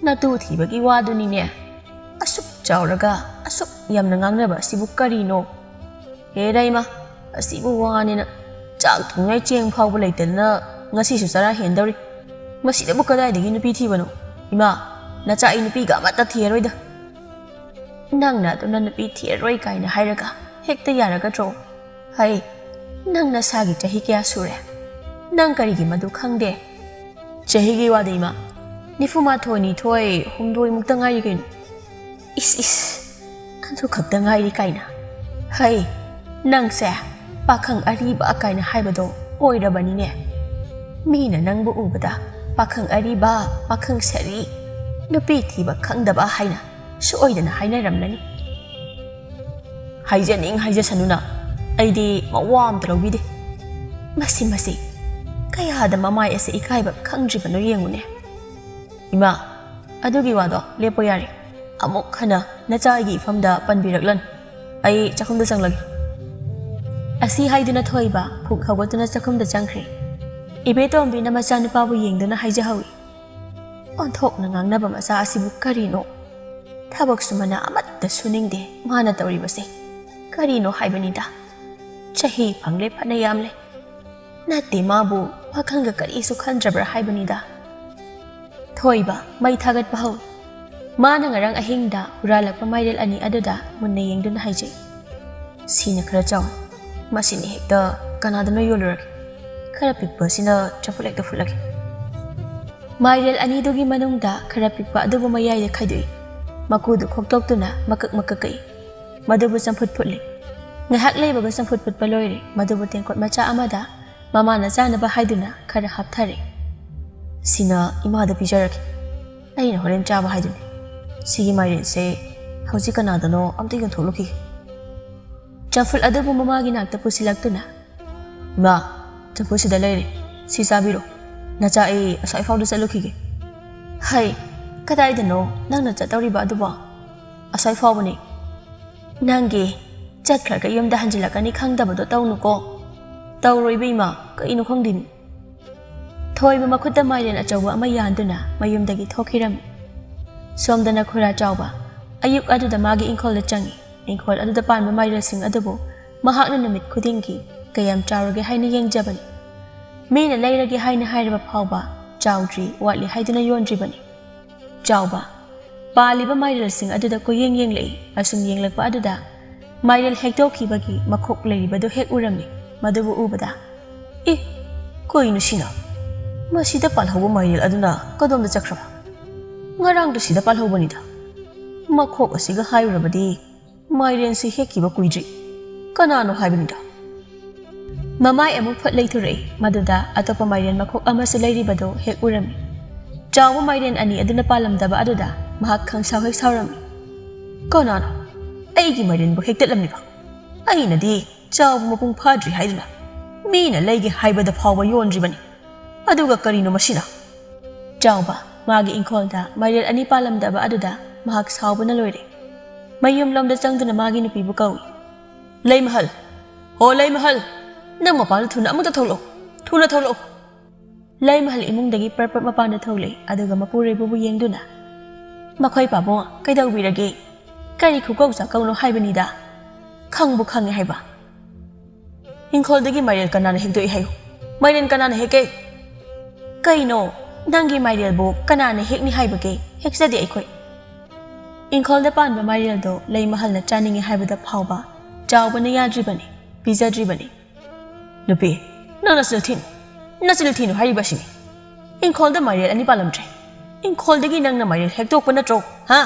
ꯅꯇꯨ ꯊꯤꯕꯒꯤ ꯋꯥꯗꯨꯅꯤꯅꯦ꯫ ꯑꯁꯨꯛ ꯆꯥꯎꯔꯒ ꯑꯁꯨꯛ ꯌꯥꯝꯅ ꯉꯥꯡꯅꯕ ꯑꯁꯤꯕꯨ ꯀꯔꯤꯅꯣ? ꯍꯦꯔꯥ ꯏꯃꯥ, ꯑꯁꯤꯕꯨ ꯋꯥꯅꯦꯅ ꯆꯥꯛ ꯊꯣꯡꯉꯥꯏ ꯆꯦꯡ ꯐꯥꯎꯕ ꯂꯩꯇꯗꯅ ꯉꯁꯤꯁꯨ ꯆꯔꯥ ꯍꯦꯟꯗꯧꯔꯤ꯫ ꯃꯁꯤꯗꯕꯨ ꯀꯗꯥꯏꯗꯒꯤ ꯅꯨꯄꯤ ꯊꯤꯕꯅꯣ? ꯏꯃꯥ, ꯅꯆꯥ ꯑꯩ ꯅꯨꯄꯤꯒ ꯑꯃꯠꯇ ꯊꯤꯔꯔꯣꯏꯗ"꯫ "ꯅꯪꯅ ꯑꯗꯨꯅ ꯅꯨꯄꯤ ꯊꯤꯔꯔꯣꯏ ꯀꯥꯏꯅ ꯍꯥꯏꯔꯒ ꯍꯦꯛꯇ ꯌꯥꯔꯒꯗ꯭ꯔꯣ? ꯍꯩ, ꯅꯪ ꯅꯁꯥꯒꯤ ꯆꯍꯤ ꯀꯌꯥ ꯁꯨꯔꯦ? ꯅꯪ ꯀꯔꯤꯒꯤ ꯃꯗꯨ ꯈꯪꯗꯦ?" "ꯆꯍꯤꯒꯤ ꯋꯥꯗꯤ ꯏꯃꯥ, ꯅꯤꯐꯨ ꯃꯥꯊꯣꯏ, ꯅꯤꯊꯣꯏ, ꯍꯨꯝꯗꯣꯏ ꯃꯨꯛꯇ ꯉꯥꯏꯔꯤ ꯀꯩꯅꯣ"꯫ "ꯏꯁ ꯏꯁ, ꯑꯗꯨ ꯈꯛꯇ ꯉꯥꯏꯔꯤ ꯀꯥꯏꯅ? ꯍꯩ, ꯅꯪꯁꯦ ꯄꯥꯈꯪ ꯑꯔꯤꯕ ꯀꯥꯏꯅ ꯍꯥꯏꯕꯗꯣ ꯑꯣꯏꯔꯕꯅꯤꯅꯦ꯫ ꯃꯤꯅ ꯅꯪꯕꯨ ꯎꯕꯗ ꯄꯥꯈꯪ ꯑꯔꯤꯕ, ꯄꯥꯈꯪ ꯁꯥꯔꯤ, ꯅꯨꯄꯤ ꯊꯤꯕ ꯈꯪꯗꯕ ꯍꯥꯏꯅ ꯁꯣꯏꯗꯅ ꯍꯥꯏꯅꯔꯝꯂꯅꯤ"꯫ "ꯍꯥꯏꯖꯅꯤꯡ ꯍꯥꯏꯖꯁꯅꯨꯅ, ꯑꯩꯗꯤ ꯃꯋꯥ ꯑꯝꯇ ꯂꯧꯕꯤꯗꯦ"꯫ ꯃꯁꯤ, ꯃꯁꯤ, ꯀꯌꯥꯗ ꯃꯃꯥꯏ ꯑꯁꯤ ꯏꯀꯥꯏꯕ ꯈꯪꯗ꯭ꯔꯤꯕꯅꯣ ꯌꯦꯡꯉꯨꯅꯦ꯫ "ꯏꯃꯥ, ꯑꯗꯨꯒꯤ ꯋꯥꯗꯣ ꯂꯦꯞꯄꯣ ꯌꯥꯔꯦ꯫ ꯑꯃꯨꯛ ꯍꯟꯅ ꯅꯆꯥ ꯑꯩꯒꯤ ꯏꯐꯝꯗ ꯄꯟꯕꯤꯔꯛꯂꯅꯨ꯫ ꯑꯩ ꯆꯥꯛꯈꯨꯝꯗ ꯆꯪꯂꯒꯦ"꯫ ꯑꯁꯤ ꯍꯥꯏꯗꯨꯅ ꯊꯣꯏꯕ ꯐꯨꯛ ꯍꯧꯒꯠꯇꯨꯅ ꯆꯥꯛꯈꯨꯝꯗ ꯆꯪꯈ꯭ꯔꯦ꯫ ꯏꯕꯦꯇꯣꯝꯕꯤꯅ ꯃꯆꯥꯅꯨꯄꯥꯕꯨ ꯌꯦꯡꯗꯨꯅ ꯍꯥꯏꯖꯍꯧꯏ, "ꯑꯣꯟꯊꯣꯛꯅ ꯉꯥꯡꯅꯕ ꯃꯆꯥ ꯑꯁꯤꯕꯨ ꯀꯔꯤꯅꯣ? ꯊꯕꯛꯁꯨ ꯃꯅꯥ ꯑꯃꯠꯇ ꯁꯨꯅꯤꯡꯗꯦ ꯃꯥꯅ ꯇꯧꯔꯤꯕꯁꯦ꯫ ꯀꯔꯤꯅꯣ ꯍꯥꯏꯕꯅꯤꯗ"꯫ ꯆꯍꯤ ꯐꯪꯂꯦ ꯐꯅ ꯌꯥꯝꯂꯦ꯫ ꯅꯠꯇꯦ, ꯃꯥꯕꯨ ꯋꯥꯈꯜꯒ ꯀꯔꯤꯁꯨ ꯈꯟꯗ꯭ꯔꯕ꯭ꯔꯥ ꯍꯥꯏꯕꯅꯤꯗ꯫ ꯊꯣꯏꯕ ꯃꯩ ꯊꯥꯒꯠꯄ ꯍꯧꯏ꯫ ꯃꯥꯅ ꯉꯔꯥꯡ ꯑꯍꯤꯡꯗ ꯍꯨꯔꯥꯜꯂꯛꯄ ꯃꯥꯏꯔꯦꯜ ꯑꯅꯤ ꯑꯗꯨꯗ ꯃꯨꯟꯅ ꯌꯦꯡꯗꯨꯅ ꯍꯥꯏꯖꯩ, "ꯁꯤꯅ ꯈꯔ ꯆꯥꯎꯏ, ꯃꯁꯤꯅ ꯍꯦꯛꯇ ꯀꯅꯥꯗꯅꯣ ꯌꯣꯜꯂꯨꯔꯒꯦ, ꯈꯔ ꯄꯤꯛꯄ ꯑꯁꯤꯅ ꯆꯝꯐꯨꯠ ꯍꯦꯛꯇ ꯐꯨꯠꯂꯒꯦ"꯫ ꯃꯥꯏꯔꯦꯜ ꯑꯅꯤꯗꯨꯒꯤ ꯃꯅꯨꯡꯗ ꯈꯔ ꯄꯤꯛꯄ ꯑꯗꯨꯕꯨ ꯃꯌꯥꯏꯗ ꯈꯥꯏꯗꯣꯛꯏ꯫ ꯃꯀꯨꯗꯨ ꯈꯣꯛꯇꯣꯛꯇꯨꯅ ꯃꯀꯛ ꯃꯀꯛ ꯀꯛꯏ꯫ ꯃꯗꯨꯕꯨ ꯆꯝꯐꯨꯠ ꯐꯨꯠꯂꯤ꯫ ꯉꯥꯏꯍꯥꯛ ꯂꯩꯕꯒ ꯆꯝꯐꯨꯠ ꯐꯨꯠꯄ ꯂꯣꯏꯔꯦ꯫ ꯃꯗꯨꯕꯨ ꯇꯦꯡꯀꯣꯠ ꯃꯆꯥ ꯑꯃꯗ ꯃꯃꯥꯅ ꯆꯥꯅꯕ ꯍꯥꯏꯗꯨꯅ ꯈꯔ ꯍꯥꯞꯊꯔꯦ꯫ "ꯁꯤꯅ ꯏꯃꯥꯗ ꯄꯤꯖꯔꯒꯦ꯫ ꯑꯩꯅ ꯍꯣꯔꯦꯟ ꯆꯥꯕ ꯍꯥꯏꯗꯨꯅꯤ꯫ ꯁꯤꯒꯤ ꯃꯥꯏꯔꯦꯟꯁꯦ ꯍꯧꯖꯤꯛ ꯀꯅꯥꯗꯅꯣ ꯑꯝꯇ ꯌꯣꯟꯊꯣꯛꯂꯨꯈꯤꯒꯦ"꯫ ꯆꯝꯐꯨꯠ ꯑꯗꯨꯕꯨ ꯃꯃꯥꯒꯤ ꯅꯥꯛꯇ ꯄꯨꯁꯤꯜꯂꯛꯇꯨꯅ, "ꯏꯃꯥ, ꯆꯝꯐꯨꯠ ꯁꯤꯗ ꯂꯩꯔꯦ꯫ ꯁꯤ ꯆꯥꯕꯤꯔꯣ꯫ ꯅꯆꯥ ꯑꯩ ꯑꯁ꯭ꯋꯥꯏ ꯐꯥꯎꯗ ꯆꯠꯂꯨꯈꯤꯒꯦ"꯫ "ꯍꯩ, ꯀꯗꯥꯏꯗꯅꯣ ꯅꯪꯅ ꯆꯠꯇꯧꯔꯤꯕ ꯑꯗꯨꯕꯣ?" "ꯑꯁ꯭ꯋꯥꯏ ꯐꯥꯎꯕꯅꯤ"꯫ "ꯅꯪꯒꯤ ꯆꯠꯈ꯭ꯔꯒ ꯌꯨꯝꯗ ꯍꯟꯖꯤꯜꯂꯛꯀꯅꯤ ꯈꯪꯗꯕꯗꯣ ꯇꯧꯅꯨꯀꯣ"꯫ "ꯇꯧꯔꯣꯏꯕ ꯏꯃꯥ, ꯀꯩꯅꯣ ꯈꯪꯗꯦꯅꯦ"꯫ ꯊꯣꯏꯕ ꯃꯈꯨꯠꯇ ꯃꯥꯏꯔꯦꯟ ꯑꯆꯧꯕ ꯑꯃ ꯌꯥꯟꯗꯨꯅ ꯃꯌꯨꯝꯗꯒꯤ ꯊꯣꯛꯈꯤꯔꯝꯃꯤ꯫ ꯁꯣꯝꯗꯅ ꯈꯨꯔꯥ ꯆꯥꯎꯕ ꯑꯌꯨꯛ ꯑꯗꯨꯗ ꯃꯥꯒꯤ ꯏꯪꯈꯣꯜꯗ ꯆꯪꯏ꯫ ꯏꯪꯈꯣꯜ ꯑꯗꯨꯗ ꯄꯥꯟꯕ ꯃꯥꯏꯔꯦꯜꯁꯤꯡ ꯑꯗꯨꯕꯨ ꯃꯍꯥꯛꯅ ꯅꯨꯃꯤꯠ ꯈꯨꯗꯤꯡꯒꯤ ꯀꯌꯥꯝ ꯆꯥꯎꯔꯒꯦ ꯍꯥꯏꯅ ꯌꯦꯡꯖꯕꯅꯤ꯫ ꯃꯤꯅ ꯂꯩꯔꯒꯦ ꯍꯥꯏꯅ ꯍꯥꯏꯔꯕ ꯐꯥꯎꯕ ꯆꯥꯎꯗ꯭ꯔꯤ, ꯋꯥꯠꯂꯤ ꯍꯥꯏꯗꯨꯅ ꯌꯣꯟꯗ꯭ꯔꯤꯕꯅꯤ꯫ ꯆꯥꯎꯕ ꯄꯥꯜꯂꯤꯕ ꯃꯥꯏꯔꯦꯜꯁꯤꯡ ꯑꯗꯨꯗ ꯀꯣꯏꯌꯦꯡ ꯌꯦꯡꯂꯛꯏ꯫ ꯑꯁꯨꯝ ꯌꯦꯡꯂꯛꯄ ꯑꯗꯨꯗ ꯃꯥꯏꯔꯦꯜ ꯍꯦꯛꯇꯣꯛꯈꯤꯕꯒꯤ ꯃꯈꯣꯛ ꯂꯩꯔꯤꯕꯗꯨ ꯍꯦꯛ ꯎꯔꯝꯃꯤ꯫ ꯃꯗꯨꯕꯨ ꯎꯕꯗ, "ꯑꯦ, ꯀꯩꯅꯣ ꯁꯤꯅ? ꯃꯁꯤꯗ ꯄꯥꯜꯍꯧꯕ ꯃꯥꯏꯔꯦꯜ ꯑꯗꯨꯅ ꯀꯗꯣꯝꯗ ꯆꯠꯈ꯭ꯔꯕ? ꯉꯔꯥꯡꯗ ꯁꯤꯗ ꯄꯥꯜꯍꯧꯕꯅꯤꯗ꯫ ꯃꯈꯣꯛ ꯑꯁꯤꯒ ꯍꯥꯏꯔꯨꯔꯕꯗꯤ ꯃꯥꯏꯔꯦꯟꯁꯤ ꯍꯦꯛꯈꯤꯕ ꯀꯨꯏꯗ꯭ꯔꯤ꯫ ꯀꯅꯥꯅꯣ ꯍꯥꯏꯕꯅꯤꯗ"꯫ ꯃꯃꯥꯏ ꯑꯃꯨꯛ ꯐꯠ ꯂꯩꯊꯣꯔꯛꯏ꯫ ꯃꯗꯨꯗ ꯑꯇꯣꯞꯄ ꯃꯥꯏꯔꯦꯟ ꯃꯈꯣꯛ ꯑꯃꯁꯨ ꯂꯩꯔꯤꯕꯗꯨ ꯍꯦꯛ ꯎꯔꯝꯃꯤ꯫ ꯆꯥꯎꯕ ꯃꯥꯏꯔꯦꯟ ꯑꯅꯤ ꯑꯗꯨꯅ ꯄꯥꯜꯂꯝꯗꯕ ꯑꯗꯨꯗ ꯃꯍꯥꯛ ꯈꯪꯁꯥꯎ ꯍꯦꯛ ꯁꯥꯎꯔꯝꯃꯤ꯫ "ꯀꯅꯥꯅꯣ ꯑꯩꯒꯤ ꯃꯥꯏꯔꯦꯟꯕꯨ ꯍꯦꯛꯇꯠꯂꯝꯂꯤꯕ? ꯑꯩꯅꯗꯤ ꯆꯥꯎꯕ ꯃꯄꯨꯡ ꯐꯥꯗ꯭ꯔꯤ ꯍꯥꯏꯗꯨꯅ ꯃꯤꯅ ꯂꯩꯒꯦ ꯍꯥꯏꯕꯗ ꯐꯥꯎꯕ ꯌꯣꯟꯗ꯭ꯔꯤꯕꯅꯤ꯫ ꯑꯗꯨꯒ ꯀꯔꯤꯅꯣ ꯃꯁꯤꯅ?" ꯆꯥꯎꯕ ꯃꯥꯒꯤ ꯏꯪꯈꯣꯜꯗ ꯃꯥꯏꯔꯦꯜ ꯑꯅꯤ ꯄꯥꯜꯂꯝꯗꯕ ꯑꯗꯨꯗ ꯃꯍꯥꯛ ꯁꯥꯎꯕꯅ ꯂꯣꯏꯔꯦ꯫ ꯃꯌꯨꯝꯂꯣꯝꯗ ꯆꯪꯗꯨꯅ ꯃꯥꯒꯤ ꯅꯨꯄꯤꯕꯨ ꯀꯧꯏ꯫ "ꯂꯩꯃꯍꯜ! ꯍꯣ ꯂꯩꯃꯍꯜ! ꯅꯪ ꯃꯄꯥꯟꯗ ꯊꯨꯅ ꯑꯃꯨꯛꯇ ꯊꯣꯛꯂꯛꯎ! ꯊꯨꯅ ꯊꯣꯛꯂꯛꯎ!" ꯂꯩꯃꯍꯜ ꯏꯃꯨꯡꯗꯒꯤ ꯄꯔꯞ ꯄꯔꯞ ꯃꯄꯥꯟꯗ ꯊꯣꯛꯂꯛꯏ, ꯑꯗꯨꯒ ꯃꯄꯨꯔꯣꯏꯕꯕꯨ ꯌꯦꯡꯗꯨꯅ, "ꯃꯈꯣꯏ ꯄꯥꯕꯨꯡ, ꯀꯩꯗꯧꯕꯤꯔꯒꯦ? ꯀꯔꯤ ꯈꯨꯀꯧ ꯆꯥꯀꯧꯅꯣ ꯍꯥꯏꯕꯅꯤꯗ? ꯈꯪꯕꯨ ꯈꯪꯉꯦ ꯍꯥꯏꯕ?" "ꯏꯪꯈꯣꯜꯗꯒꯤ ꯃꯥꯏꯔꯦꯜ ꯀꯅꯥꯅ ꯍꯦꯛꯇꯣꯛꯏ ꯍꯥꯏꯌꯨ? ꯃꯥꯏꯔꯦꯜ ꯀꯅꯥꯅ ꯍꯦꯛꯀꯦ?" "ꯀꯩꯅꯣ? ꯅꯪꯒꯤ ꯃꯥꯏꯔꯦꯜꯕꯨ ꯀꯅꯥꯅ ꯍꯦꯛꯅꯤ ꯍꯥꯏꯕꯒꯦ? ꯍꯦꯛꯆꯗꯦ ꯑꯩꯈꯣꯏ꯫ ꯏꯪꯈꯣꯜꯗ ꯄꯥꯟꯕ ꯃꯥꯏꯔꯦꯜꯗꯣ ꯂꯩꯃꯍꯜꯅ ꯆꯥꯅꯤꯡꯉꯤ ꯍꯥꯏꯕꯗ ꯐꯥꯎꯕ ꯆꯥꯎꯕꯅ ꯌꯥꯗ꯭ꯔꯤꯕꯅꯤ, ꯄꯤꯖꯗ꯭ꯔꯤꯕꯅꯤ꯫" "ꯅꯨꯄꯤ, ꯅꯪ ꯅꯆꯤꯜ ꯊꯤꯅꯨ, ꯅꯆꯤꯜ ꯊꯤꯅꯨ ꯍꯥꯏꯔꯤꯕꯁꯤꯅꯤ꯫ ꯏꯪꯈꯣꯜꯗ ꯃꯥꯏꯔꯦꯜ ꯑꯅꯤ ꯄꯥꯜꯂꯝꯗ꯭ꯔꯦ꯫ ꯏꯪꯈꯣꯜꯗꯒꯤ ꯅꯪꯅ ꯃꯥꯏꯔꯦꯜ ꯍꯦꯛꯇꯣꯛꯄ ꯅꯠꯇ꯭ꯔꯣ? ꯍꯥ?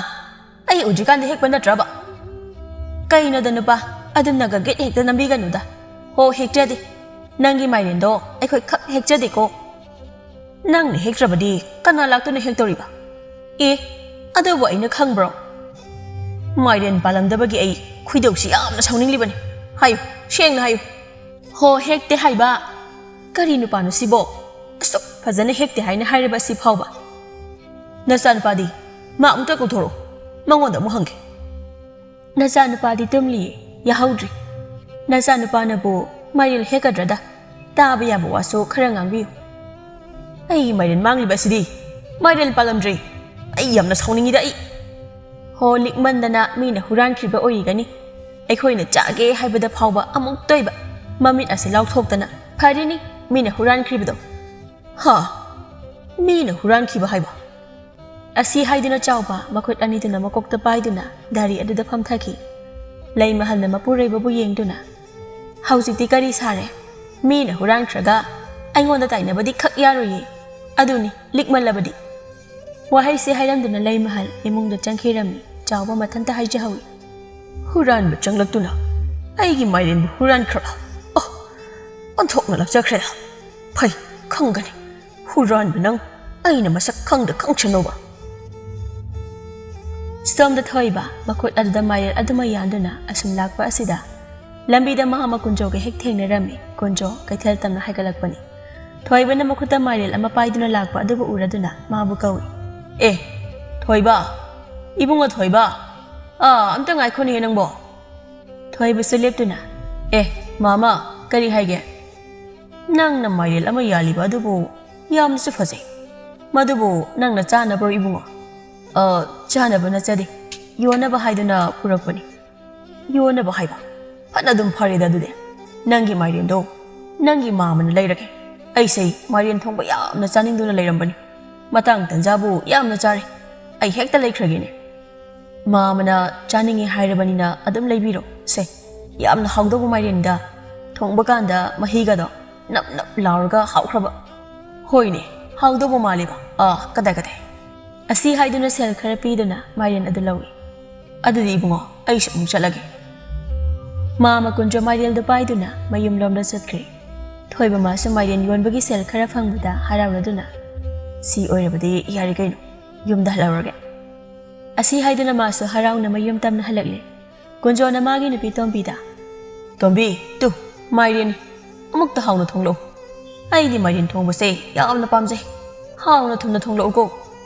ꯑꯩ ꯎꯗ꯭ꯔꯤꯀꯥꯟꯗ ꯍꯦꯛꯄ ꯅꯠꯇ꯭ꯔꯕ?" "ꯀꯩꯅꯣꯗ ꯅꯨꯄꯥ, ꯑꯗꯨꯝꯅꯒ ꯒꯦꯠ ꯍꯦꯛꯇ ꯅꯝꯕꯤꯒꯅꯨꯗ꯫ ꯍꯣ, ꯍꯦꯛꯇ꯭ꯔꯗꯤ꯫ ꯅꯪꯒꯤ ꯃꯥꯏꯔꯦꯟꯗꯣ ꯑꯩꯈꯣꯏ ꯈꯛ ꯍꯦꯛꯆꯗꯦꯀꯣ꯫ ꯅꯪꯅ ꯍꯦꯛꯇ꯭ꯔꯕꯗꯤ ꯀꯅꯥ ꯂꯥꯛꯇꯨꯅ ꯍꯦꯛꯇꯧꯔꯤꯕ?" "ꯑꯦ, ꯑꯗꯨꯕꯨ ꯑꯩꯅ ꯈꯪꯕ꯭ꯔꯣ? ꯃꯥꯏꯔꯦꯟ ꯄꯥꯜꯂꯝꯗꯕꯒꯤ ꯑꯩ ꯈꯣꯏꯗꯧꯁꯤ ꯌꯥꯝꯅ ꯁꯥꯎꯅꯤꯡꯂꯤꯕꯅꯤ꯫ ꯍꯥꯏꯌꯨ, ꯁꯦꯡꯅ ꯍꯥꯏꯌꯨ꯫" "ꯍꯣ, ꯍꯦꯛꯇꯦ ꯍꯥꯏꯕ꯫ ꯀꯔꯤ ꯅꯨꯄꯥꯅꯣ ꯁꯤꯕꯣ? ꯑꯁꯨꯛ ꯐꯖꯅ ꯍꯦꯛꯇꯦ ꯍꯥꯏꯅ ꯍꯥꯏꯔꯕ ꯑꯁꯤ ꯐꯥꯎꯕ?" "ꯅꯆꯥꯅꯨꯄꯥꯗꯤ? ꯃꯥ ꯑꯃꯨꯛꯇ ꯀꯧꯊꯣꯔꯛꯎ, ꯃꯉꯣꯟꯗ ꯑꯃꯨꯛ ꯍꯪꯒꯦ꯫" "ꯅꯆꯥꯅꯨꯄꯥꯗꯤ ꯇꯨꯝꯂꯤꯌꯦ, ꯌꯥꯍꯧꯗ꯭ꯔꯤ꯫ ꯅꯆꯥꯅꯨꯄꯥꯅꯕꯨ ꯃꯥꯏꯔꯦꯜ ꯍꯦꯛꯀꯗ꯭ꯔꯗ? ꯇꯥꯕ ꯌꯥꯕ ꯋꯥꯁꯨ ꯈꯔ ꯉꯥꯡꯕꯤꯌꯨ꯫" "ꯑꯩꯒꯤ ꯃꯥꯏꯔꯦꯟ ꯃꯥꯡꯂꯤꯕ ꯑꯁꯤꯗꯤ꯫ ꯃꯥꯏꯔꯦꯜ ꯄꯥꯜꯂꯝꯗ꯭ꯔꯤ꯫ ꯑꯩ ꯌꯥꯝꯅ ꯁꯥꯎꯅꯤꯡꯉꯤꯗ ꯑꯩ꯫" "ꯍꯣ, ꯂꯤꯛꯃꯟꯗꯅ ꯃꯤꯅ ꯍꯨꯔꯥꯟꯈ꯭ꯔꯤꯕ ꯑꯣꯏꯔꯤꯒꯅꯤ꯫ ꯑꯩꯈꯣꯏꯅ ꯆꯥꯒꯦ ꯍꯥꯏꯕꯗ ꯐꯥꯎꯕ ꯑꯃꯨꯛꯇꯣꯏꯕ ꯃꯃꯤꯠ ꯑꯁꯤ ꯂꯥꯎꯊꯣꯛꯇꯅ꯫ ꯐꯔꯤꯅꯤ ꯃꯤꯅ ꯍꯨꯔꯥꯟꯈ꯭ꯔꯤꯕꯗꯣ꯫" "ꯍꯥ? ꯃꯤꯅ ꯍꯨꯔꯥꯟꯈꯤꯕ ꯍꯥꯏꯕ?" ꯑꯁꯤ ꯍꯥꯏꯗꯨꯅ ꯆꯥꯎꯕ ꯃꯈꯨꯠ ꯑꯅꯤꯗꯨꯅ ꯃꯀꯣꯛꯇ ꯄꯥꯏꯗꯨꯅ ꯗꯥꯔꯤ ꯑꯗꯨꯗ ꯐꯝꯊꯈꯤ꯫ ꯂꯩꯃꯍꯜꯅ ꯃꯄꯨꯔꯣꯏꯕꯕꯨ ꯌꯦꯡꯗꯨꯅ, "ꯍꯧꯖꯤꯛꯇꯤ ꯀꯔꯤ ꯁꯥꯔꯦ? ꯃꯤꯅ ꯍꯨꯔꯥꯟꯈ꯭ꯔꯒ ꯑꯩꯉꯣꯟꯗ ꯇꯥꯏꯅꯕꯗꯤ ꯈꯛ ꯌꯥꯔꯣꯏꯌꯦ꯫ ꯑꯗꯨꯅꯤ, ꯂꯤꯛꯃꯜꯂꯕꯗꯤ꯫" ꯋꯥꯍꯩꯁꯦ ꯍꯥꯏꯔꯝꯗꯨꯅ ꯂꯩꯃꯍꯜ ꯏꯃꯨꯡꯗ ꯆꯪꯈꯤꯔꯝꯃꯤ꯫ ꯆꯥꯎꯕ ꯃꯊꯟꯇ ꯍꯥꯏꯖꯍꯧꯏ꯫ "ꯍꯨꯔꯥꯟꯕ ꯆꯪꯂꯛꯇꯨꯅ ꯑꯩꯒꯤ ꯃꯥꯏꯔꯦꯟꯕꯨ ꯍꯨꯔꯥꯟꯈ꯭ꯔꯕ? ꯑꯣ, ꯑꯣꯟꯊꯣꯛꯅ ꯂꯥꯛꯆꯈ꯭ꯔꯦꯗ꯫ ꯐꯩ, ꯈꯪꯒꯅꯤ꯫ ꯍꯨꯔꯥꯟꯕ ꯅꯪ ꯑꯩꯅ ꯃꯁꯛ ꯈꯪꯗ ꯈꯪꯁꯅꯨꯕ꯫" ꯁꯣꯝꯗ ꯊꯣꯏꯕ ꯃꯈꯨꯠ ꯑꯗꯨꯗ ꯃꯥꯏꯔꯦꯜ ꯑꯗꯨꯃ ꯌꯥꯟꯗꯨꯅ ꯑꯁꯨꯝ ꯂꯥꯛꯄ ꯑꯁꯤꯗ, ꯂꯝꯕꯤꯗ ꯃꯍꯥꯛ ꯀꯨꯟꯖꯣꯒ ꯍꯦꯛ ꯊꯦꯡꯅꯔꯝꯃꯤ꯫ ꯀꯨꯟꯖꯣ ꯀꯩꯊꯦꯜ ꯇꯝꯅ ꯍꯥꯏꯒꯠꯂꯛꯄꯅꯤ꯫ ꯊꯣꯏꯕꯅ ꯃꯈꯨꯠꯇ ꯃꯥꯏꯔꯦꯜ ꯑꯃ ꯄꯥꯏꯗꯨꯅ ꯂꯥꯛꯄ ꯑꯗꯨꯕꯨ ꯎꯔꯗꯨꯅ ꯃꯥꯕꯨ ꯀꯧꯏ꯫ "ꯑꯦ, ꯊꯣꯏꯕ! ꯏꯕꯨꯡꯉꯣ ꯊꯣꯏꯕ! ꯑꯥ, ꯑꯝꯇ ꯉꯥꯏꯈꯣꯅꯦ ꯅꯪꯕꯣ꯫" ꯊꯣꯏꯕꯁꯨ ꯂꯦꯞꯇꯨꯅ, "ꯑꯦ, ꯃꯥꯃ, ꯀꯔꯤ ꯍꯥꯏꯒꯦ?" "ꯅꯪꯅ ꯃꯥꯏꯔꯦꯜ ꯑꯃ ꯌꯥꯜꯂꯤꯕ ꯑꯗꯨꯕꯨ ꯌꯥꯝꯅꯁꯨ ꯐꯖꯩ꯫ ꯃꯗꯨꯕꯨ ꯅꯪꯅ ꯆꯥꯅꯕ꯭ꯔꯣ ꯏꯕꯨꯡꯉꯣ?" "ꯑ, ꯆꯥꯅꯕ ꯅꯠꯆꯗꯦ, ꯌꯣꯟꯅꯕ ꯍꯥꯏꯗꯨꯅ ꯄꯨꯔꯛꯄꯅꯤ꯫" "ꯌꯣꯟꯅꯕ ꯍꯥꯏꯕ? ꯐꯅ ꯑꯗꯨꯝ ꯐꯔꯦꯗ ꯑꯗꯨꯗꯤ꯫" "ꯅꯪꯒꯤ ꯃꯥꯏꯔꯦꯟꯗꯣ ꯅꯪꯒꯤ ꯃꯥꯃꯅ ꯂꯩꯔꯒꯦ꯫ ꯑꯩꯁꯦ ꯃꯥꯏꯔꯦꯟ ꯊꯣꯡꯕ ꯌꯥꯝꯅ ꯆꯥꯅꯤꯡꯗꯨꯅ ꯂꯩꯔꯝꯕꯅꯤ꯫ ꯃꯇꯥꯡ ꯇꯟꯖꯥꯕꯨ ꯌꯥꯝꯅ ꯆꯥꯔꯦ꯫ ꯑꯩ ꯍꯦꯛꯇ ꯂꯩꯈ꯭ꯔꯒꯦꯅꯦ꯫" "ꯃꯥꯃꯅ ꯆꯥꯅꯤꯡꯉꯤ ꯍꯥꯏꯔꯕꯅꯤꯅ ꯑꯗꯨꯝ ꯂꯩꯕꯤꯔꯣ꯫ ꯁꯦ, ꯌꯥꯝꯅ ꯍꯥꯎꯗꯧꯕ ꯃꯥꯏꯔꯦꯟꯗ, ꯊꯣꯡꯕ ꯀꯥꯟꯗ ꯃꯍꯤꯒꯗꯣ ꯅꯞ ꯅꯞ ꯂꯥꯎꯔꯒ ꯍꯥꯎꯈ꯭ꯔꯕ꯫" "ꯍꯣꯏꯅꯦ, ꯍꯥꯎꯗꯧꯕ ꯃꯥꯜꯂꯦꯕ꯫ ꯑꯥ, ꯀꯗꯥꯏ ꯀꯗꯥꯏ꯫" ꯑꯁꯤ ꯍꯥꯏꯗꯨꯅ ꯁꯦꯜ ꯈꯔ ꯄꯤꯗꯨꯅ ꯃꯥꯏꯔꯦꯟ ꯑꯗꯨ ꯂꯧꯏ꯫ "ꯑꯗꯨꯗꯤ ꯏꯕꯨꯡꯉꯣ, ꯑꯩꯁꯨ ꯑꯃꯨꯛ ꯆꯠꯂꯒꯦ꯫" ꯃꯥꯃ ꯀꯨꯟꯖꯣ ꯃꯥꯏꯔꯦꯜꯗꯨ ꯄꯥꯏꯗꯨꯅ ꯃꯌꯨꯝꯂꯣꯝꯗ ꯆꯠꯈ꯭ꯔꯦ꯫ ꯊꯣꯏꯕ ꯃꯥꯁꯨ ꯃꯥꯏꯔꯦꯟ ꯌꯣꯟꯕꯒꯤ ꯁꯦꯜ ꯈꯔ ꯐꯪꯕꯗ ꯍꯔꯥꯎꯔꯗꯨꯅ, "ꯁꯤ ꯑꯣꯏꯔꯕꯗꯤ ꯌꯥꯔꯦ ꯀꯩꯅꯣ, ꯌꯨꯝꯗ ꯍꯜꯂꯧꯔꯒꯦ꯫" ꯑꯁꯤ ꯍꯥꯏꯗꯨꯅ ꯃꯥꯁꯨ ꯍꯔꯥꯎꯅ ꯃꯌꯨꯝ ꯇꯝꯅ ꯍꯜꯂꯛꯂꯦ꯫ ꯀꯨꯟꯖꯣꯅ ꯃꯥꯒꯤ ꯅꯨꯄꯤ ꯇꯣꯝꯕꯤꯗ, "ꯇꯣꯝꯕꯤ, ꯇꯨ, ꯃꯥꯏꯔꯦꯟ ꯑꯃꯨꯛꯇ ꯍꯥꯎꯅ ꯊꯣꯡꯂꯛꯎ꯫ ꯑꯩꯗꯤ ꯃꯥꯏꯔꯦꯟ ꯊꯣꯡꯕꯁꯦ ꯌꯥꯝꯅ ꯄꯥꯝꯖꯩ꯫ ꯍꯥꯎꯅ ꯊꯨꯝꯅ ꯊꯣꯡꯂꯛꯎꯀꯣ꯫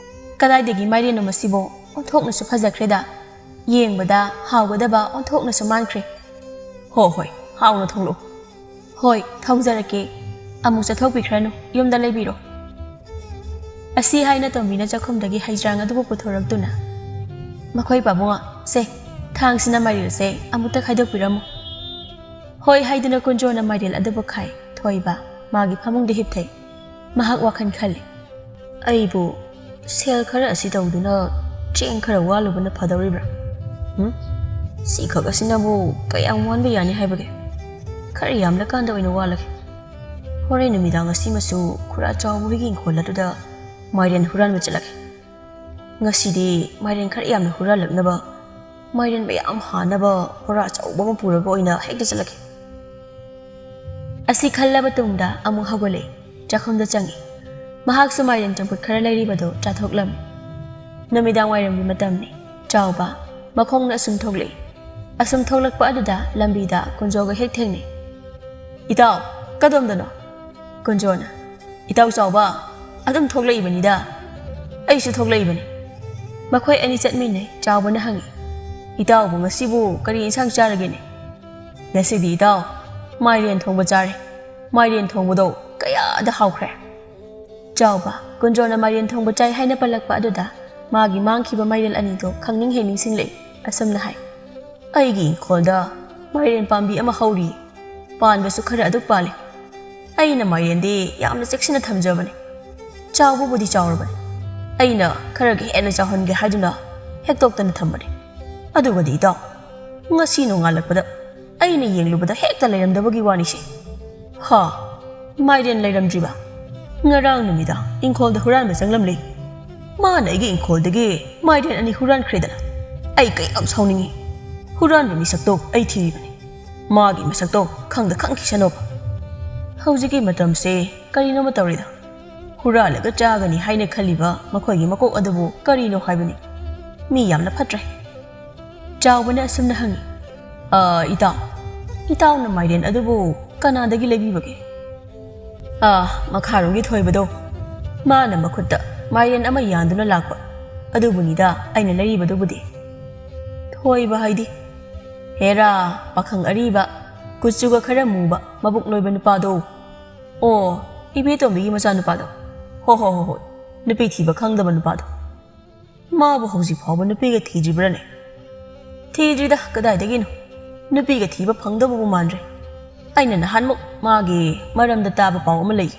ꯀꯗꯥꯏꯗꯒꯤ ꯃꯥꯏꯔꯦꯟꯅꯣ ꯃꯁꯤꯕꯣ? ꯑꯣꯟꯊꯣꯛꯅꯁꯨ ꯐꯖꯈ꯭ꯔꯦꯗ꯫ ꯌꯦꯡꯕꯗ ꯍꯥꯎꯒꯗꯕ ꯑꯣꯟꯊꯣꯛꯅꯁꯨ ꯃꯥꯟꯈ꯭ꯔꯦ꯫" "ꯍꯣ ꯍꯣꯏ, ꯍꯥꯎꯅ ꯊꯣꯡꯂꯛꯎ꯫" "ꯍꯣꯏ, ꯊꯣꯡꯖꯔꯛꯀꯦ꯫ ꯑꯃꯨꯛ ꯆꯠꯊꯣꯛꯄꯤꯈ꯭ꯔꯅꯨ, ꯌꯨꯝꯗ ꯂꯩꯕꯤꯔꯣ꯫" ꯑꯁꯤ ꯍꯥꯏꯅ ꯇꯣꯝꯕꯤꯅ ꯆꯥꯛꯈꯨꯝꯗꯒꯤ ꯍꯩꯖ꯭ꯔꯥꯡ ꯑꯗꯨꯕꯨ ꯄꯨꯊꯣꯔꯛꯇꯨꯅ, "ꯃꯈꯣꯏ ꯄꯥꯕꯨꯡ, ꯁꯦ, ꯊꯥꯡꯁꯤꯅ ꯃꯥꯏꯔꯦꯜꯁꯦ ꯑꯃꯨꯛꯇ ꯈꯥꯏꯗꯣꯛꯄꯤꯔꯝꯃꯨ꯫" "ꯍꯣꯏ" ꯍꯥꯏꯗꯨꯅ ꯀꯨꯟꯖꯣꯅ ꯃꯥꯏꯔꯦꯜ ꯑꯗꯨꯕꯨ ꯈꯥꯏ꯫ ꯊꯣꯏꯕ ꯃꯥꯒꯤ ꯐꯃꯨꯡꯗ ꯍꯤꯞꯊꯩ꯫ ꯃꯍꯥꯛ ꯋꯥꯈꯜ ꯈꯜꯂꯤ, "ꯑꯩꯕꯨ ꯁꯦꯜ ꯈꯔ ꯑꯁꯤ ꯇꯧꯗꯨꯅ ꯆꯦꯡ ꯈꯔ ꯋꯥꯜꯂꯨꯕꯅ ꯐꯗꯧꯔꯤꯕ꯭ꯔꯥ? ꯎꯝ? ꯁꯤꯈꯛ ꯑꯁꯤꯅꯕꯨ ꯀꯌꯥꯝ ꯋꯥꯟꯕ ꯌꯥꯅꯤ ꯍꯥꯏꯕꯒꯦ? ꯈꯔ ꯌꯥꯝꯂꯀꯥꯟꯗ ꯑꯣꯏꯅ ꯋꯥꯜꯂꯒꯦ꯫ ꯍꯣꯔꯦꯟ ꯅꯨꯃꯤꯗꯥꯡ ꯑꯁꯤꯃꯁꯨ ꯈꯨꯔꯥ ꯆꯥꯎꯕ ꯍꯣꯏꯒꯤ ꯏꯪꯈꯣꯜ ꯑꯗꯨꯗ ꯃꯥꯏꯔꯦꯟ ꯍꯨꯔꯥꯟꯕ ꯆꯠꯂꯒꯦ꯫ ꯉꯁꯤꯗꯤ ꯃꯥꯏꯔꯦꯟ ꯈꯔ ꯌꯥꯝꯅ ꯍꯨꯔꯥꯜꯂꯛꯅꯕ, ꯃꯥꯏꯔꯦꯟ ꯃꯌꯥꯝ ꯍꯥꯅꯕ ꯍꯣꯔꯥ ꯑꯆꯧꯕ ꯑꯃ ꯄꯨꯔꯒ ꯑꯣꯏꯅ ꯍꯦꯛꯇ ꯆꯠꯂꯒꯦ꯫" ꯑꯁꯤ ꯈꯜꯂꯕ ꯇꯨꯡꯗ ꯑꯃꯨꯛ ꯍꯧꯒꯠꯂꯦ꯫ ꯆꯥꯛꯈꯨꯝꯗ ꯆꯪꯉꯤ꯫ ꯃꯍꯥꯛꯁꯨ ꯃꯥꯏꯔꯦꯟ ꯆꯝꯐꯨꯠ ꯈꯔ ꯂꯩꯔꯤꯕꯗꯨ ꯆꯥꯊꯣꯛꯂꯝꯃꯤ꯫ ꯅꯨꯃꯤꯗꯥꯡ ꯋꯥꯏꯔꯝꯒꯤ ꯃꯇꯝꯅꯤ꯫ ꯆꯥꯎꯕ ꯃꯈꯣꯡꯅ ꯑꯁꯨꯝ ꯊꯣꯛꯂꯛꯏ꯫ ꯑꯁꯨꯝ ꯊꯣꯛꯂꯛꯄ ꯑꯗꯨꯗ ꯂꯝꯕꯤꯗ ꯀꯨꯟꯖꯣꯒ ꯍꯦꯛ ꯊꯦꯡꯅꯩ꯫ "ꯏꯇꯥꯎ, ꯀꯗꯣꯝꯗꯅꯣ?" ꯀꯨꯟꯖꯣꯅ, "ꯏꯇꯥꯎ ꯆꯥꯎꯕ, ꯑꯗꯨꯝ ꯊꯣꯛꯂꯛꯏꯕꯅꯤꯗ꯫" "ꯑꯩꯁꯨ ꯊꯣꯛꯂꯛꯏꯕꯅꯤ꯫" ꯃꯈꯣꯏ ꯑꯅꯤ ꯆꯠꯃꯤꯟꯅꯩ꯫ ꯆꯥꯎꯕꯅ ꯍꯪꯉꯤ, "ꯏꯇꯥꯎꯕꯨ ꯉꯁꯤꯕꯨ ꯀꯔꯤ ꯏꯟꯁꯥꯡ ꯆꯥꯔꯒꯦꯅꯦ?" "ꯉꯁꯤꯗꯤ ꯏꯇꯥꯎ, ꯃꯥꯏꯔꯦꯟ ꯊꯣꯡꯕ ꯆꯥꯔꯦ꯫ ꯃꯥꯏꯔꯦꯟ ꯊꯣꯡꯕꯗꯣ ꯀꯌꯥꯗ ꯍꯥꯎꯈ꯭ꯔꯦ!" ꯆꯥꯎꯕ ꯀꯨꯟꯖꯣꯅ ꯃꯥꯏꯔꯦꯟ ꯊꯣꯡꯕ ꯆꯥꯏ ꯍꯥꯏꯅ ꯄꯜꯂꯛꯄ ꯑꯗꯨꯗ ꯃꯥꯒꯤ ꯃꯥꯡꯈꯤꯕ ꯃꯥꯏꯔꯦꯜ ꯑꯅꯤꯗꯣ ꯈꯪꯅꯤꯡ ꯍꯩ ꯅꯤꯡꯁꯤꯡꯂꯛꯏ꯫ ꯑꯁꯨꯝꯅ ꯍꯥꯏ, "ꯑꯩꯒꯤ ꯏꯪꯈꯣꯜꯗ ꯃꯥꯏꯔꯦꯟ ꯄꯥꯝꯕꯤ ꯑꯃ ꯍꯧꯔꯤ꯫ ꯄꯥꯟꯕꯁꯨ ꯈꯔ ꯑꯗꯨꯛ ꯄꯥꯜꯂꯤ꯫ ꯑꯩꯅ ꯃꯥꯏꯔꯦꯟꯗꯤ ꯌꯥꯝꯅ ꯆꯦꯛꯁꯤꯟꯅ ꯊꯝꯖꯕꯅꯤ꯫ ꯆꯥꯎꯕꯕꯨꯗꯤ ꯆꯥꯎꯔꯕꯅꯤ꯫ ꯑꯩꯅ ꯈꯔꯒ ꯍꯦꯟꯅ ꯆꯥꯎꯍꯟꯒꯦ ꯍꯥꯏꯗꯨꯅ ꯍꯦꯛꯇꯣꯛꯇꯅ ꯊꯝꯕꯅꯤ꯫ ꯑꯗꯨꯒꯗꯤ ꯏꯇꯥꯎ, ꯉꯁꯤ ꯅꯣꯡꯉꯥꯜꯂꯛꯄꯗ ꯑꯩꯅ ꯌꯦꯡꯂꯨꯕꯗ ꯍꯦꯛꯇ ꯂꯩꯔꯝꯗꯕꯒꯤ ꯋꯥꯅꯤꯁꯦ꯫ ꯍꯥ, ꯃꯥꯏꯔꯦꯟ ꯂꯩꯔꯝꯗ꯭ꯔꯤꯕ? ꯉꯔꯥꯡ ꯅꯨꯃꯤꯗꯥꯡ ꯏꯪꯈꯣꯜꯗ ꯍꯨꯔꯥꯟꯕ ꯆꯪꯂꯝꯂꯦ꯫ ꯃꯥꯅ ꯑꯩꯒꯤ ꯏꯪꯈꯣꯜꯗꯒꯤ ꯃꯥꯏꯔꯦꯟ ꯑꯅꯤ ꯍꯨꯔꯥꯟꯈ꯭ꯔꯦꯗꯅ꯫ ꯑꯩ ꯀꯌꯥꯝ ꯁꯥꯎꯅꯤꯡꯉꯤ꯫ ꯍꯨꯔꯥꯟꯕ ꯃꯤꯁꯛꯇꯣ ꯑꯩ ꯊꯤꯔꯤꯕꯅꯤ꯫ ꯃꯥꯒꯤ ꯃꯁꯛꯇꯣ ꯈꯪꯗ ꯈꯪꯈꯤꯁꯅꯣꯕ꯫ ꯍꯧꯖꯤꯛꯀꯤ ꯃꯇꯝꯁꯦ ꯀꯔꯤꯅꯣꯃ ꯇꯧꯔꯤꯗ꯫ ꯍꯨꯔꯥꯜꯂꯒ ꯆꯥꯒꯅꯤ ꯍꯥꯏꯅ ꯈꯜꯂꯤꯕ ꯃꯈꯣꯏꯒꯤ ꯃꯀꯣꯛ ꯑꯗꯨꯕꯨ ꯀꯔꯤꯅꯣ ꯍꯥꯏꯕꯅꯤ꯫ ꯃꯤ ꯌꯥꯝꯅ ꯐꯠꯇ꯭ꯔꯦ꯫ ꯆꯥꯎꯕꯅ ꯑꯁꯨꯝꯅ ꯍꯪꯉꯤ, "ꯑ, ꯏꯇꯥꯎ, ꯏꯇꯥꯎꯅ ꯃꯥꯏꯔꯦꯟ ꯑꯗꯨꯕꯨ ꯀꯅꯥꯗꯒꯤ ꯂꯩꯕꯤꯕꯒꯦ?" "ꯑ, ꯃꯈꯥꯔꯣꯝꯒꯤ ꯊꯣꯏꯕꯗꯣ, ꯃꯥꯅ ꯃꯈꯨꯠꯇ ꯃꯥꯏꯔꯦꯟ ꯑꯃ ꯌꯥꯟꯗꯨꯅ ꯂꯥꯛꯄ ꯑꯗꯨꯕꯨꯅꯤꯗ ꯑꯩꯅ ꯂꯩꯔꯤꯕꯗꯨꯕꯨꯗꯤ꯫" "ꯊꯣꯏꯕ ꯍꯥꯏꯗꯤ?" "ꯍꯦꯔꯥ, ꯄꯥꯈꯪ ꯑꯔꯤꯕ, ꯀꯨꯆꯨꯒ ꯈꯔ ꯃꯨꯕ, ꯃꯕꯨꯛ ꯅꯣꯏꯕ ꯅꯨꯄꯥꯗꯣ꯫ ꯑꯣ, ꯏꯕꯦꯇꯣꯝꯕꯤꯒꯤ ꯃꯆꯥꯅꯨꯄꯥꯗꯣ꯫ ꯍꯣ ꯍꯣ ꯍꯣ ꯍꯣꯏ, ꯅꯨꯄꯤ ꯊꯤꯕ ꯈꯪꯗꯕ ꯅꯨꯄꯥꯗꯣ꯫ ꯃꯥꯕꯨ ꯍꯧꯖꯤꯛ ꯐꯥꯎꯕ ꯅꯨꯄꯤꯒ ꯊꯤꯗ꯭ꯔꯤꯕ꯭ꯔꯥꯅꯦ?" "ꯊꯤꯗ꯭ꯔꯤꯗ, ꯀꯗꯥꯏꯗꯒꯤꯅꯣ? ꯅꯨꯄꯤꯒ ꯊꯤꯕ ꯐꯪꯗꯕꯕꯨ ꯃꯥꯟꯗ꯭ꯔꯦ꯫ ꯑꯩꯅ ꯅꯍꯥꯟꯃꯨꯛ ꯃꯥꯒꯤ ꯃꯔꯝꯗ ꯇꯥꯕ ꯄꯥꯎ ꯑꯃ ꯂꯩ꯫"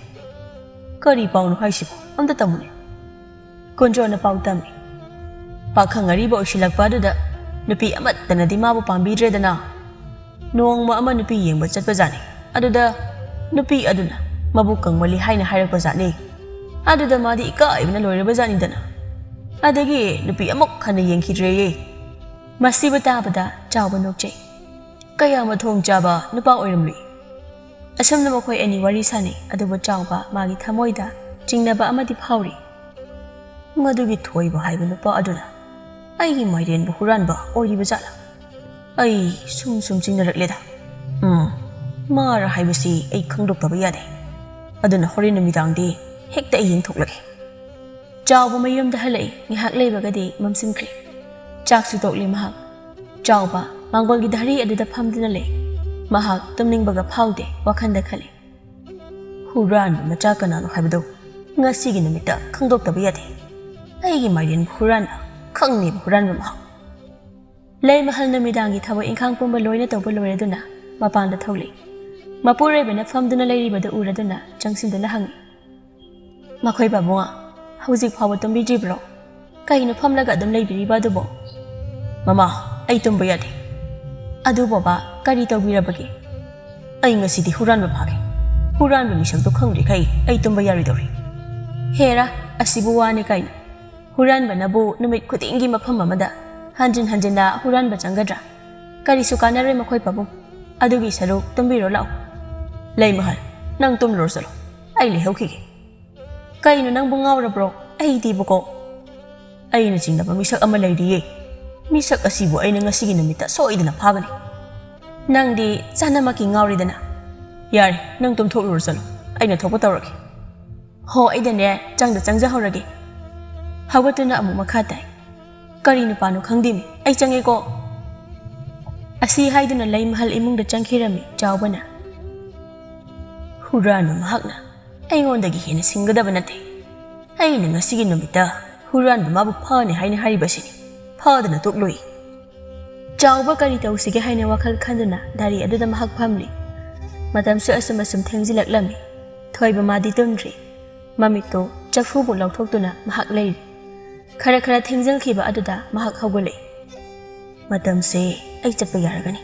"ꯀꯔꯤ ꯄꯥꯎꯅꯣ ꯍꯥꯏꯁꯤꯕꯣ? ꯑꯝꯇ ꯇꯝꯃꯨꯅꯦ꯫" ꯀꯨꯟꯖꯣꯅ ꯄꯥꯎ ꯇꯝꯃꯤ꯫ "ꯄꯥꯈꯪ ꯑꯔꯤꯕ ꯑꯣꯏꯁꯤꯜꯂꯛꯄ ꯑꯗꯨꯗ ꯅꯨꯄꯤ ꯑꯃꯠꯇꯅꯗꯤ ꯃꯥꯕꯨ ꯄꯥꯝꯕꯤꯗ꯭ꯔꯦꯗꯅ꯫ ꯅꯣꯡꯃ ꯑꯃ ꯅꯨꯄꯤ ꯌꯦꯡꯕ ꯆꯠꯄꯖꯥꯠꯅꯤ꯫ ꯑꯗꯨꯗ ꯅꯨꯄꯤ ꯑꯗꯨꯅ ꯃꯕꯨꯛ ꯀꯪꯃꯜꯂꯤ ꯍꯥꯏꯅ ꯍꯥꯏꯔꯛꯄꯖꯥꯠꯅꯤ꯫ ꯑꯗꯨꯗ ꯃꯥꯗꯤ ꯏꯀꯥꯏꯕꯅ ꯂꯣꯏꯔꯕꯖꯥꯠꯅꯤꯗꯅ꯫ ꯑꯗꯒꯤ ꯅꯨꯄꯤ ꯑꯃꯨꯛ ꯍꯟꯅ ꯌꯦꯡꯈꯤꯗ꯭ꯔꯦꯌꯦ꯫ ꯃꯁꯤꯕꯨ ꯇꯥꯕꯗ ꯆꯥꯎꯕ ꯅꯣꯛꯆꯩ꯫ ꯀꯌꯥ ꯃꯊꯣꯡ ꯆꯥꯕ ꯅꯨꯄꯥ ꯑꯣꯏꯔꯝꯂꯤ꯫ ꯑꯁꯨꯝꯅ ꯃꯈꯣꯏ ꯑꯅꯤ ꯋꯥꯔꯤ ꯁꯥꯅꯩ, ꯑꯗꯨꯕꯨ ꯆꯥꯎꯕ ꯃꯥꯒꯤ ꯊꯃꯣꯏꯗ ꯆꯤꯡꯅꯕ ꯑꯃꯗꯤ ꯐꯥꯎꯔꯤ꯫ "ꯃꯗꯨꯒꯤ ꯊꯣꯏꯕ ꯍꯥꯏꯕ ꯅꯨꯄꯥ ꯑꯗꯨꯅ ꯑꯩꯒꯤ ꯃꯥꯏꯔꯦꯟꯕꯨ ꯍꯨꯔꯥꯟꯕ ꯑꯣꯏꯔꯤꯕ ꯖꯥꯠꯂꯥ? ꯑꯩ ꯁꯨꯝ ꯁꯨꯝ ꯆꯤꯡꯅꯔꯛꯂꯦꯗ꯫ ꯎꯝ, ꯃꯥꯔ ꯍꯥꯏꯕꯁꯤ ꯑꯩ ꯈꯪꯗꯣꯛꯇꯕ ꯌꯥꯗꯦ꯫ ꯑꯗꯨꯅ ꯍꯣꯔꯦꯟ ꯅꯨꯃꯤꯗꯥꯡꯗꯤ ꯍꯦꯛꯇ ꯑꯩ ꯌꯦꯡꯊꯣꯛꯂꯒꯦ꯫" ꯆꯥꯎꯕ ꯃꯌꯨꯝꯗ ꯍꯜꯂꯛꯏ꯫ ꯉꯥꯏꯍꯥꯛ ꯂꯩꯕꯒꯗꯤ ꯃꯝꯁꯤꯟꯈ꯭ꯔꯦ꯫ ꯆꯥꯛꯁꯨ ꯇꯣꯛꯂꯦ ꯃꯍꯥꯛ꯫ ꯆꯥꯎꯕ ꯃꯥꯡꯒꯣꯜꯒꯤ ꯙꯔꯤ ꯑꯗꯨꯗ ꯐꯝꯗꯨꯅ ꯂꯩ꯫ ꯃꯍꯥꯛ ꯇꯨꯝꯅꯤꯡꯕꯒ ꯐꯥꯎꯗꯦ, ꯋꯥꯈꯜꯗ ꯈꯜꯂꯤ, "ꯍꯨꯔꯥꯟꯕ ꯃꯆꯥ ꯀꯅꯥꯅꯣ ꯍꯥꯏꯕꯗꯨ ꯉꯁꯤꯒꯤ ꯅꯨꯃꯤꯠꯇ ꯈꯪꯗꯣꯛꯇꯕ ꯌꯥꯗꯦ꯫ ꯑꯩꯒꯤ ꯃꯥꯏꯔꯦꯟꯕꯨ ꯍꯨꯔꯥꯟꯕ, ꯈꯪꯅꯦꯕ ꯍꯨꯔꯥꯟꯕ ꯃꯍꯥꯛ꯫" ꯂꯩꯃꯍꯜ ꯅꯨꯃꯤꯗꯥꯡꯒꯤ ꯊꯕꯛ ꯏꯪꯈꯥꯡ ꯄꯨꯝꯕ ꯂꯣꯏꯅ ꯇꯧꯕ ꯂꯣꯏꯔꯗꯨꯅ ꯃꯄꯥꯟꯗ ꯊꯣꯛꯂꯛꯏ꯫ ꯃꯄꯨꯔꯣꯏꯕꯅ ꯐꯝꯗꯨꯅ ꯂꯩꯔꯤꯕꯗꯨ ꯎꯔꯗꯨꯅ ꯆꯪꯁꯤꯟꯗꯨꯅ ꯍꯪꯉꯤ, "ꯃꯈꯣꯏ ꯄꯥꯕꯨꯡ, ꯍꯧꯖꯤꯛ ꯐꯥꯎꯕ ꯇꯨꯝꯕꯤꯗ꯭ꯔꯤꯕ꯭ꯔꯣ? ꯀꯩꯅꯣ ꯐꯝꯂꯒ ꯑꯗꯨꯝ ꯂꯩꯕꯤꯔꯤꯕ ꯑꯗꯨꯕꯣ?" "ꯃꯃꯥ, ꯑꯩ ꯇꯨꯝꯕ ꯌꯥꯗꯦ꯫" "ꯑꯗꯨ ꯕꯕꯥ, ꯀꯔꯤ ꯇꯧꯕꯤꯔꯕꯒꯦ?" "ꯑꯩ ꯉꯁꯤꯗꯤ ꯍꯨꯔꯥꯟꯕ ꯐꯥꯒꯦ꯫ ꯍꯨꯔꯥꯟꯕ ꯃꯤꯁꯛꯇꯣ ꯈꯪꯗ꯭ꯔꯤꯈꯩ ꯑꯩ ꯇꯨꯝꯕ ꯌꯥꯔꯣꯏꯗꯧꯔꯤ꯫" "ꯍꯦꯔꯥ, ꯑꯁꯤꯕꯨ ꯋꯥꯅꯤ ꯀꯥꯏꯅ꯫ ꯍꯨꯔꯥꯟꯕꯅꯕꯨ ꯅꯨꯃꯤꯠ ꯈꯨꯗꯤꯡꯒꯤ ꯃꯐꯝ ꯑꯃꯗ ꯍꯟꯖꯤꯟ ꯍꯟꯖꯤꯟꯅ ꯍꯨꯔꯥꯟꯕ ꯆꯪꯒꯗ꯭ꯔꯥ? ꯀꯔꯤꯁꯨ ꯀꯥꯟꯅꯔꯣꯏ ꯃꯈꯣꯏ ꯄꯥꯕꯨꯡ꯫ ꯑꯗꯨꯒꯤ ꯁꯔꯨꯛ ꯇꯨꯝꯕꯤꯔꯣ ꯂꯥꯛꯑꯣ꯫" "ꯂꯩꯃꯍꯜ, ꯅꯪ ꯇꯨꯝꯂꯨꯔꯣ ꯆꯠꯂꯣ꯫ ꯑꯩ ꯂꯩꯍꯧꯈꯤꯒꯦ꯫" "ꯀꯩꯅꯣ, ꯅꯪꯕꯨ ꯉꯥꯎꯔꯕ꯭ꯔꯣ? ꯑꯩꯗꯤꯕꯀꯣ, ꯑꯩꯅ ꯆꯤꯡꯅꯕ ꯃꯤꯁꯛ ꯑꯃ ꯂꯩꯔꯤꯌꯦ꯫ ꯃꯤꯁꯛ ꯑꯁꯤꯕꯨ ꯑꯩꯅ ꯉꯁꯤꯒꯤ ꯅꯨꯃꯤꯠꯇ ꯁꯣꯏꯗꯅ ꯐꯥꯒꯅꯤ꯫" "ꯅꯪꯗꯤ ꯆꯥꯅꯃꯛꯀꯤ ꯉꯥꯎꯔꯤꯗꯅ꯫ ꯌꯥꯔꯦ, ꯅꯪ ꯇꯨꯝꯊꯣꯛꯂꯨꯔꯣ ꯆꯠꯂꯣ꯫ ꯑꯩꯅ ꯊꯣꯛꯄ ꯇꯧꯔꯒꯦ꯫" "ꯍꯣ, ꯑꯩꯗꯅꯦ, ꯆꯪꯗ ꯆꯪꯖꯍꯧꯔꯒꯦ꯫" ꯍꯧꯒꯠꯇꯨꯅ ꯑꯃꯨꯛ ꯃꯈꯥ ꯇꯥꯏ, "ꯀꯔꯤ ꯅꯨꯄꯥꯅꯣ ꯈꯪꯗꯦꯃꯤ, ꯑꯩ ꯆꯪꯉꯦꯀꯣ꯫" ꯑꯁꯤ ꯍꯥꯏꯗꯨꯅ ꯂꯩꯃꯍꯜ ꯏꯃꯨꯡꯗ ꯆꯪꯈꯤꯔꯝꯃꯤ ꯆꯥꯎꯕꯅ꯫ "ꯍꯨꯔꯥꯟꯕ ꯃꯍꯥꯛꯅ ꯑꯩꯉꯣꯟꯗꯒꯤ ꯍꯦꯟꯅ ꯁꯤꯡꯒꯗꯕ ꯅꯠꯇꯦ꯫ ꯑꯩꯅ ꯉꯁꯤꯒꯤ ꯅꯨꯃꯤꯠꯇ ꯍꯨꯔꯥꯟꯕ ꯃꯥꯕꯨ ꯐꯥꯅꯤ ꯍꯥꯏꯅ ꯍꯥꯏꯔꯤꯕꯁꯤꯅꯤ꯫ ꯐꯥꯗꯅ ꯇꯣꯛꯂꯣꯏ꯫" ꯆꯥꯎꯕ ꯀꯔꯤ ꯇꯧꯁꯤꯒꯦ ꯍꯥꯏꯅ ꯋꯥꯈꯜ ꯈꯟꯗꯨꯅ ꯗꯥꯔꯤ ꯑꯗꯨꯗ ꯃꯍꯥꯛ ꯐꯝꯂꯤ꯫ ꯃꯇꯝꯁꯨ ꯑꯁꯨꯝ ꯑꯁꯨꯝ ꯊꯦꯡꯖꯤꯜꯂꯛꯂꯝꯃꯤ꯫ ꯊꯣꯏꯕ ꯃꯥꯗꯤ ꯇꯨꯝꯗ꯭ꯔꯤ꯫ ꯃꯃꯤꯠꯇꯨ ꯆꯐꯨꯕꯨ ꯂꯧꯊꯣꯛꯇꯨꯅ ꯃꯍꯥꯛ ꯂꯩꯔꯤ꯫ ꯈꯔ ꯈꯔ ꯊꯦꯡꯖꯤꯜꯈꯤꯕ ꯑꯗꯨꯗ ꯃꯍꯥꯛ ꯍꯧꯒꯠꯂꯛꯏ꯫ "ꯃꯇꯝꯁꯦ ꯑꯩ ꯆꯠꯄ ꯌꯥꯔꯒꯅꯤ꯫"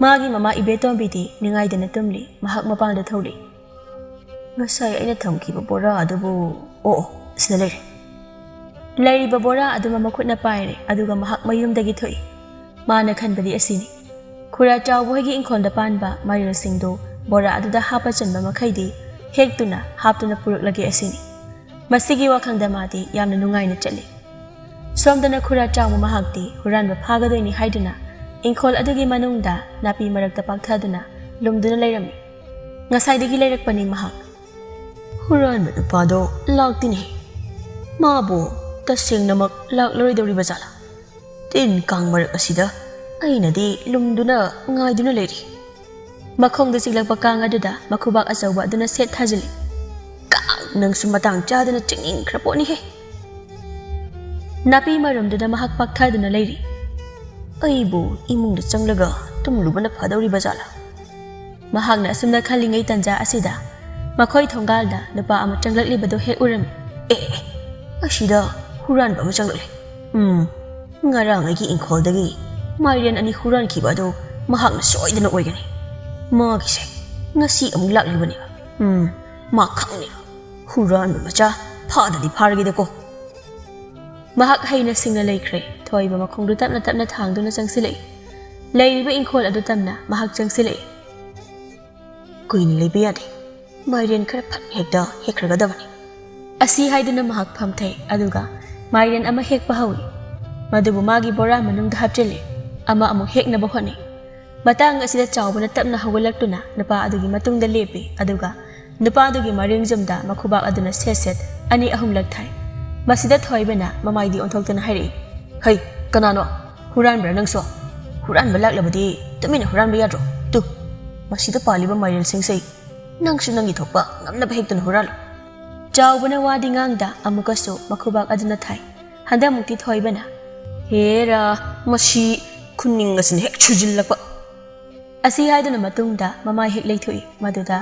ꯃꯥꯒꯤ ꯃꯃꯥ ꯏꯕꯦꯇꯣꯝꯕꯤꯗꯤ ꯅꯤꯡꯉꯥꯏꯗꯅ ꯇꯨꯝꯂꯤ꯫ ꯃꯍꯥꯛ ꯃꯄꯥꯟꯗ ꯊꯣꯛꯂꯛꯏ꯫ "ꯉꯁꯥꯏ ꯑꯩꯅ ꯊꯝꯈꯤꯕ ꯕꯣꯔꯥ ꯑꯗꯨꯕꯨ, ꯑꯣ, ꯑꯣ, ꯁꯤꯗ ꯂꯩꯔꯦ꯫" ꯂꯩꯔꯤꯕ ꯕꯣꯔꯥ ꯑꯗꯨ ꯃꯃꯈꯨꯠꯅ ꯄꯥꯏꯔꯦ, ꯑꯗꯨꯒ ꯃꯍꯥꯛ ꯃꯌꯨꯝꯗꯒꯤ ꯊꯣꯛꯏ꯫ ꯃꯥꯅ ꯈꯟꯕꯗꯤ ꯑꯁꯤꯅꯤ, ꯈꯨꯔꯥ ꯆꯥꯎꯕ ꯍꯣꯏꯒꯤ ꯏꯪꯈꯣꯜꯗ ꯄꯥꯟꯕ ꯃꯥꯏꯔꯦꯜꯁꯤꯡꯗꯨ ꯕꯣꯔꯥ ꯑꯗꯨꯗ ꯍꯥꯞꯄ ꯆꯟꯕ ꯃꯈꯩꯗꯤ ꯍꯦꯛꯇꯨꯅ ꯍꯥꯞꯇꯨꯅ ꯄꯨꯔꯛꯂꯒꯦ ꯑꯁꯤꯅꯤ꯫ ꯃꯁꯤꯒꯤ ꯋꯥꯈꯜꯗ ꯃꯥꯗꯤ ꯌꯥꯝꯅ ꯅꯨꯡꯉꯥꯏꯅ ꯆꯠꯂꯤ꯫ ꯁꯣꯝꯗꯅ ꯈꯨꯔꯥ ꯆꯥꯎꯕ ꯃꯍꯥꯛꯇꯤ ꯍꯨꯔꯥꯟꯕ ꯐꯥꯒꯗꯣꯏꯅꯤ ꯍꯥꯏꯗꯨꯅ ꯏꯪꯈꯣꯜ ꯑꯗꯨꯒꯤ ꯃꯅꯨꯡꯗ ꯅꯥꯄꯤ ꯃꯔꯛꯇ ꯄꯥꯛꯊꯗꯨꯅ ꯂꯨꯝꯗꯨꯅ ꯂꯩꯔꯝꯃꯤ꯫ ꯉꯁꯥꯏꯗꯒꯤ ꯂꯩꯔꯛꯄꯅꯤ ꯃꯍꯥꯛ꯫ "ꯍꯨꯔꯥꯟꯕ ꯅꯨꯄꯥꯗꯣ ꯂꯥꯛꯇꯦꯅꯦ꯫ ꯃꯥꯕꯨ ꯇꯁꯦꯡꯅꯃꯛ ꯂꯥꯛꯂꯔꯣꯏꯗꯧꯔꯤꯕ ꯖꯥꯠꯂꯥ? ꯇꯤꯟ ꯀꯥꯡ ꯃꯔꯛ ꯑꯁꯤꯗ ꯑꯩꯅꯗꯤ ꯂꯨꯝꯗꯨꯅ ꯉꯥꯏꯗꯨꯅ ꯂꯩꯔꯤ꯫" ꯃꯈꯣꯡꯗ ꯆꯤꯛꯂꯛꯄ ꯀꯥꯡ ꯑꯗꯨꯗ ꯃꯈꯨꯕꯥꯛ ꯑꯆꯧꯕ ꯑꯗꯨꯅ ꯁꯦꯠ ꯊꯥꯖꯤꯜꯂꯤ꯫ "ꯀꯥꯡ, ꯅꯪꯁꯨ ꯃꯇꯥꯡ ꯆꯥꯗꯅ ꯆꯤꯛꯅꯤꯡꯈ꯭ꯔ ꯄꯣꯠꯅꯤꯍꯦ꯫" ꯅꯥꯄꯤ ꯃꯔꯨꯝꯗꯨꯗ ꯃꯍꯥꯛ ꯄꯥꯛꯊꯗꯨꯅ ꯂꯩꯔꯤ꯫ "ꯑꯩꯕꯨ ꯏꯃꯨꯡꯗ ꯆꯪꯂꯒ ꯇꯨꯝꯂꯨꯕꯅ ꯐꯗꯧꯔꯤꯕ ꯖꯥꯠꯂꯥ?" ꯃꯍꯥꯛꯅ ꯑꯁꯨꯝꯅ ꯈꯜꯂꯤꯉꯩ ꯇꯟꯖꯥ ꯑꯁꯤꯗ ꯃꯈꯣꯏ ꯊꯣꯡꯒꯥꯜꯗ ꯅꯨꯄꯥ ꯑꯃ ꯆꯪꯂꯛꯂꯤꯕꯗꯨ ꯍꯦꯛ ꯎꯔꯝꯃꯤ꯫ "ꯑꯦ, ꯑꯦ, ꯑꯁꯤꯗ ꯍꯨꯔꯥꯟꯕ ꯑꯃ ꯆꯪꯂꯛꯂꯦ꯫ ꯎꯝ, ꯉꯔꯥꯡ ꯑꯩꯒꯤ ꯏꯪꯈꯣꯜꯗꯒꯤ ꯃꯥꯏꯔꯦꯟ ꯑꯅꯤ ꯍꯨꯔꯥꯟꯈꯤꯕ ꯑꯗꯨ ꯃꯍꯥꯛꯅ ꯁꯣꯏꯗꯅ ꯑꯣꯏꯒꯅꯤ꯫ ꯃꯥꯒꯤꯁꯦ ꯉꯁꯤ ꯑꯃꯨꯛ ꯂꯥꯛꯂꯤꯕꯅꯦꯕ꯫ ꯎꯝ, ꯃꯥ ꯈꯪꯅꯦꯕ꯫ ꯍꯨꯔꯥꯟꯕ ꯃꯆꯥ ꯐꯥꯗꯗꯤ ꯐꯥꯔꯒꯦꯗꯀꯣ꯫" ꯃꯍꯥꯛ ꯍꯩꯅ ꯁꯤꯡꯅ ꯂꯩꯈ꯭ꯔꯦ꯫ ꯊꯣꯏꯕ ꯃꯈꯣꯡꯗꯨ ꯇꯞꯅ ꯇꯞꯅ ꯊꯥꯡꯗꯨꯅ ꯆꯪꯁꯤꯜꯂꯛꯏ꯫ ꯂꯩꯔꯤꯕ ꯏꯪꯈꯣꯜ ꯑꯗꯨ ꯇꯝꯅ ꯃꯍꯥꯛ ꯆꯪꯁꯤꯜꯂꯛꯏ꯫ "ꯀꯨꯏꯅ ꯂꯩꯕ ꯌꯥꯗꯦ꯫ ꯃꯥꯏꯔꯦꯟ ꯈꯔ ꯐꯠ ꯍꯦꯛꯇ ꯍꯦꯛꯈ꯭ꯔꯒꯗꯕꯅꯤ꯫" ꯑꯁꯤ ꯍꯥꯏꯗꯨꯅ ꯃꯍꯥꯛ ꯐꯝꯊꯩ, ꯑꯗꯨꯒ ꯃꯥꯏꯔꯦꯟ ꯑꯃ ꯍꯦꯛꯄ ꯍꯧꯏ꯫ ꯃꯗꯨꯕꯨ ꯃꯥꯒꯤ ꯕꯣꯔꯥ ꯃꯅꯨꯡꯗ ꯍꯥꯞꯆꯤꯜꯂꯤ꯫ ꯑꯃ ꯑꯃꯨꯛ ꯍꯦꯛꯅꯕ ꯍꯣꯠꯅꯩ꯫ ꯃꯇꯥꯡ ꯑꯁꯤꯗ ꯆꯥꯎꯕꯅ ꯇꯞꯅ ꯍꯧꯒꯠꯂꯛꯇꯨꯅ ꯅꯨꯄꯥ ꯑꯗꯨꯒꯤ ꯃꯇꯨꯡꯗ ꯂꯦꯞꯄꯤ, ꯑꯗꯨꯒ ꯅꯨꯄꯥ ꯑꯗꯨꯒꯤ ꯃꯔꯦꯡꯖꯨꯝꯗ ꯃꯈꯨꯕꯥꯛ ꯑꯗꯨꯅ ꯁꯦꯠ ꯁꯦꯠ ꯑꯅꯤ ꯑꯍꯨꯝꯂꯛ ꯊꯥꯏ꯫ ꯃꯁꯤꯗ ꯊꯣꯏꯕꯅ ꯃꯃꯥꯏꯗꯤ ꯑꯣꯟꯊꯣꯛꯇꯨꯅ ꯍꯥꯏꯔꯛꯏ, "ꯍꯩ, ꯀꯅꯥꯅꯣ? ꯍꯨꯔꯥꯟꯕ꯭ꯔꯥ ꯅꯪꯁꯨ? ꯍꯨꯔꯥꯟꯕ ꯂꯥꯛꯂꯕꯗꯤ ꯇꯨꯃꯤꯟꯅ ꯍꯨꯔꯥꯟꯕ ꯌꯥꯗ꯭ꯔꯣ? ꯇꯨ, ꯃꯁꯤꯗ ꯄꯥꯜꯂꯤꯕ ꯃꯥꯏꯔꯦꯜꯁꯤꯡꯁꯦ ꯅꯪꯁꯨ ꯅꯪꯒꯤ ꯊꯣꯛꯄ ꯉꯝꯅꯕ ꯍꯦꯛꯇꯨꯅ ꯍꯨꯔꯥꯜꯂꯨ꯫" ꯆꯥꯎꯕꯅ ꯋꯥꯗꯤ ꯉꯥꯡꯗ ꯑꯃꯨꯛꯀꯁꯨ ꯃꯈꯨꯕꯥꯛ ꯑꯗꯨꯅ ꯊꯥꯏ꯫ ꯍꯟꯗꯛꯃꯨꯛꯇꯤ ꯊꯣꯏꯕꯅ, "ꯍꯦꯔꯥ, ꯃꯁꯤ ꯈꯨꯅꯤꯡ ꯑꯁꯤꯅ ꯍꯦꯛ ꯁꯨꯖꯤꯜꯂꯛꯄ!" ꯑꯁꯤ ꯍꯥꯏꯗꯨꯅ ꯃꯇꯨꯡꯗ ꯃꯃꯥꯏ ꯍꯦꯛ ꯂꯩꯊꯣꯛꯏ꯫ ꯃꯗꯨꯗ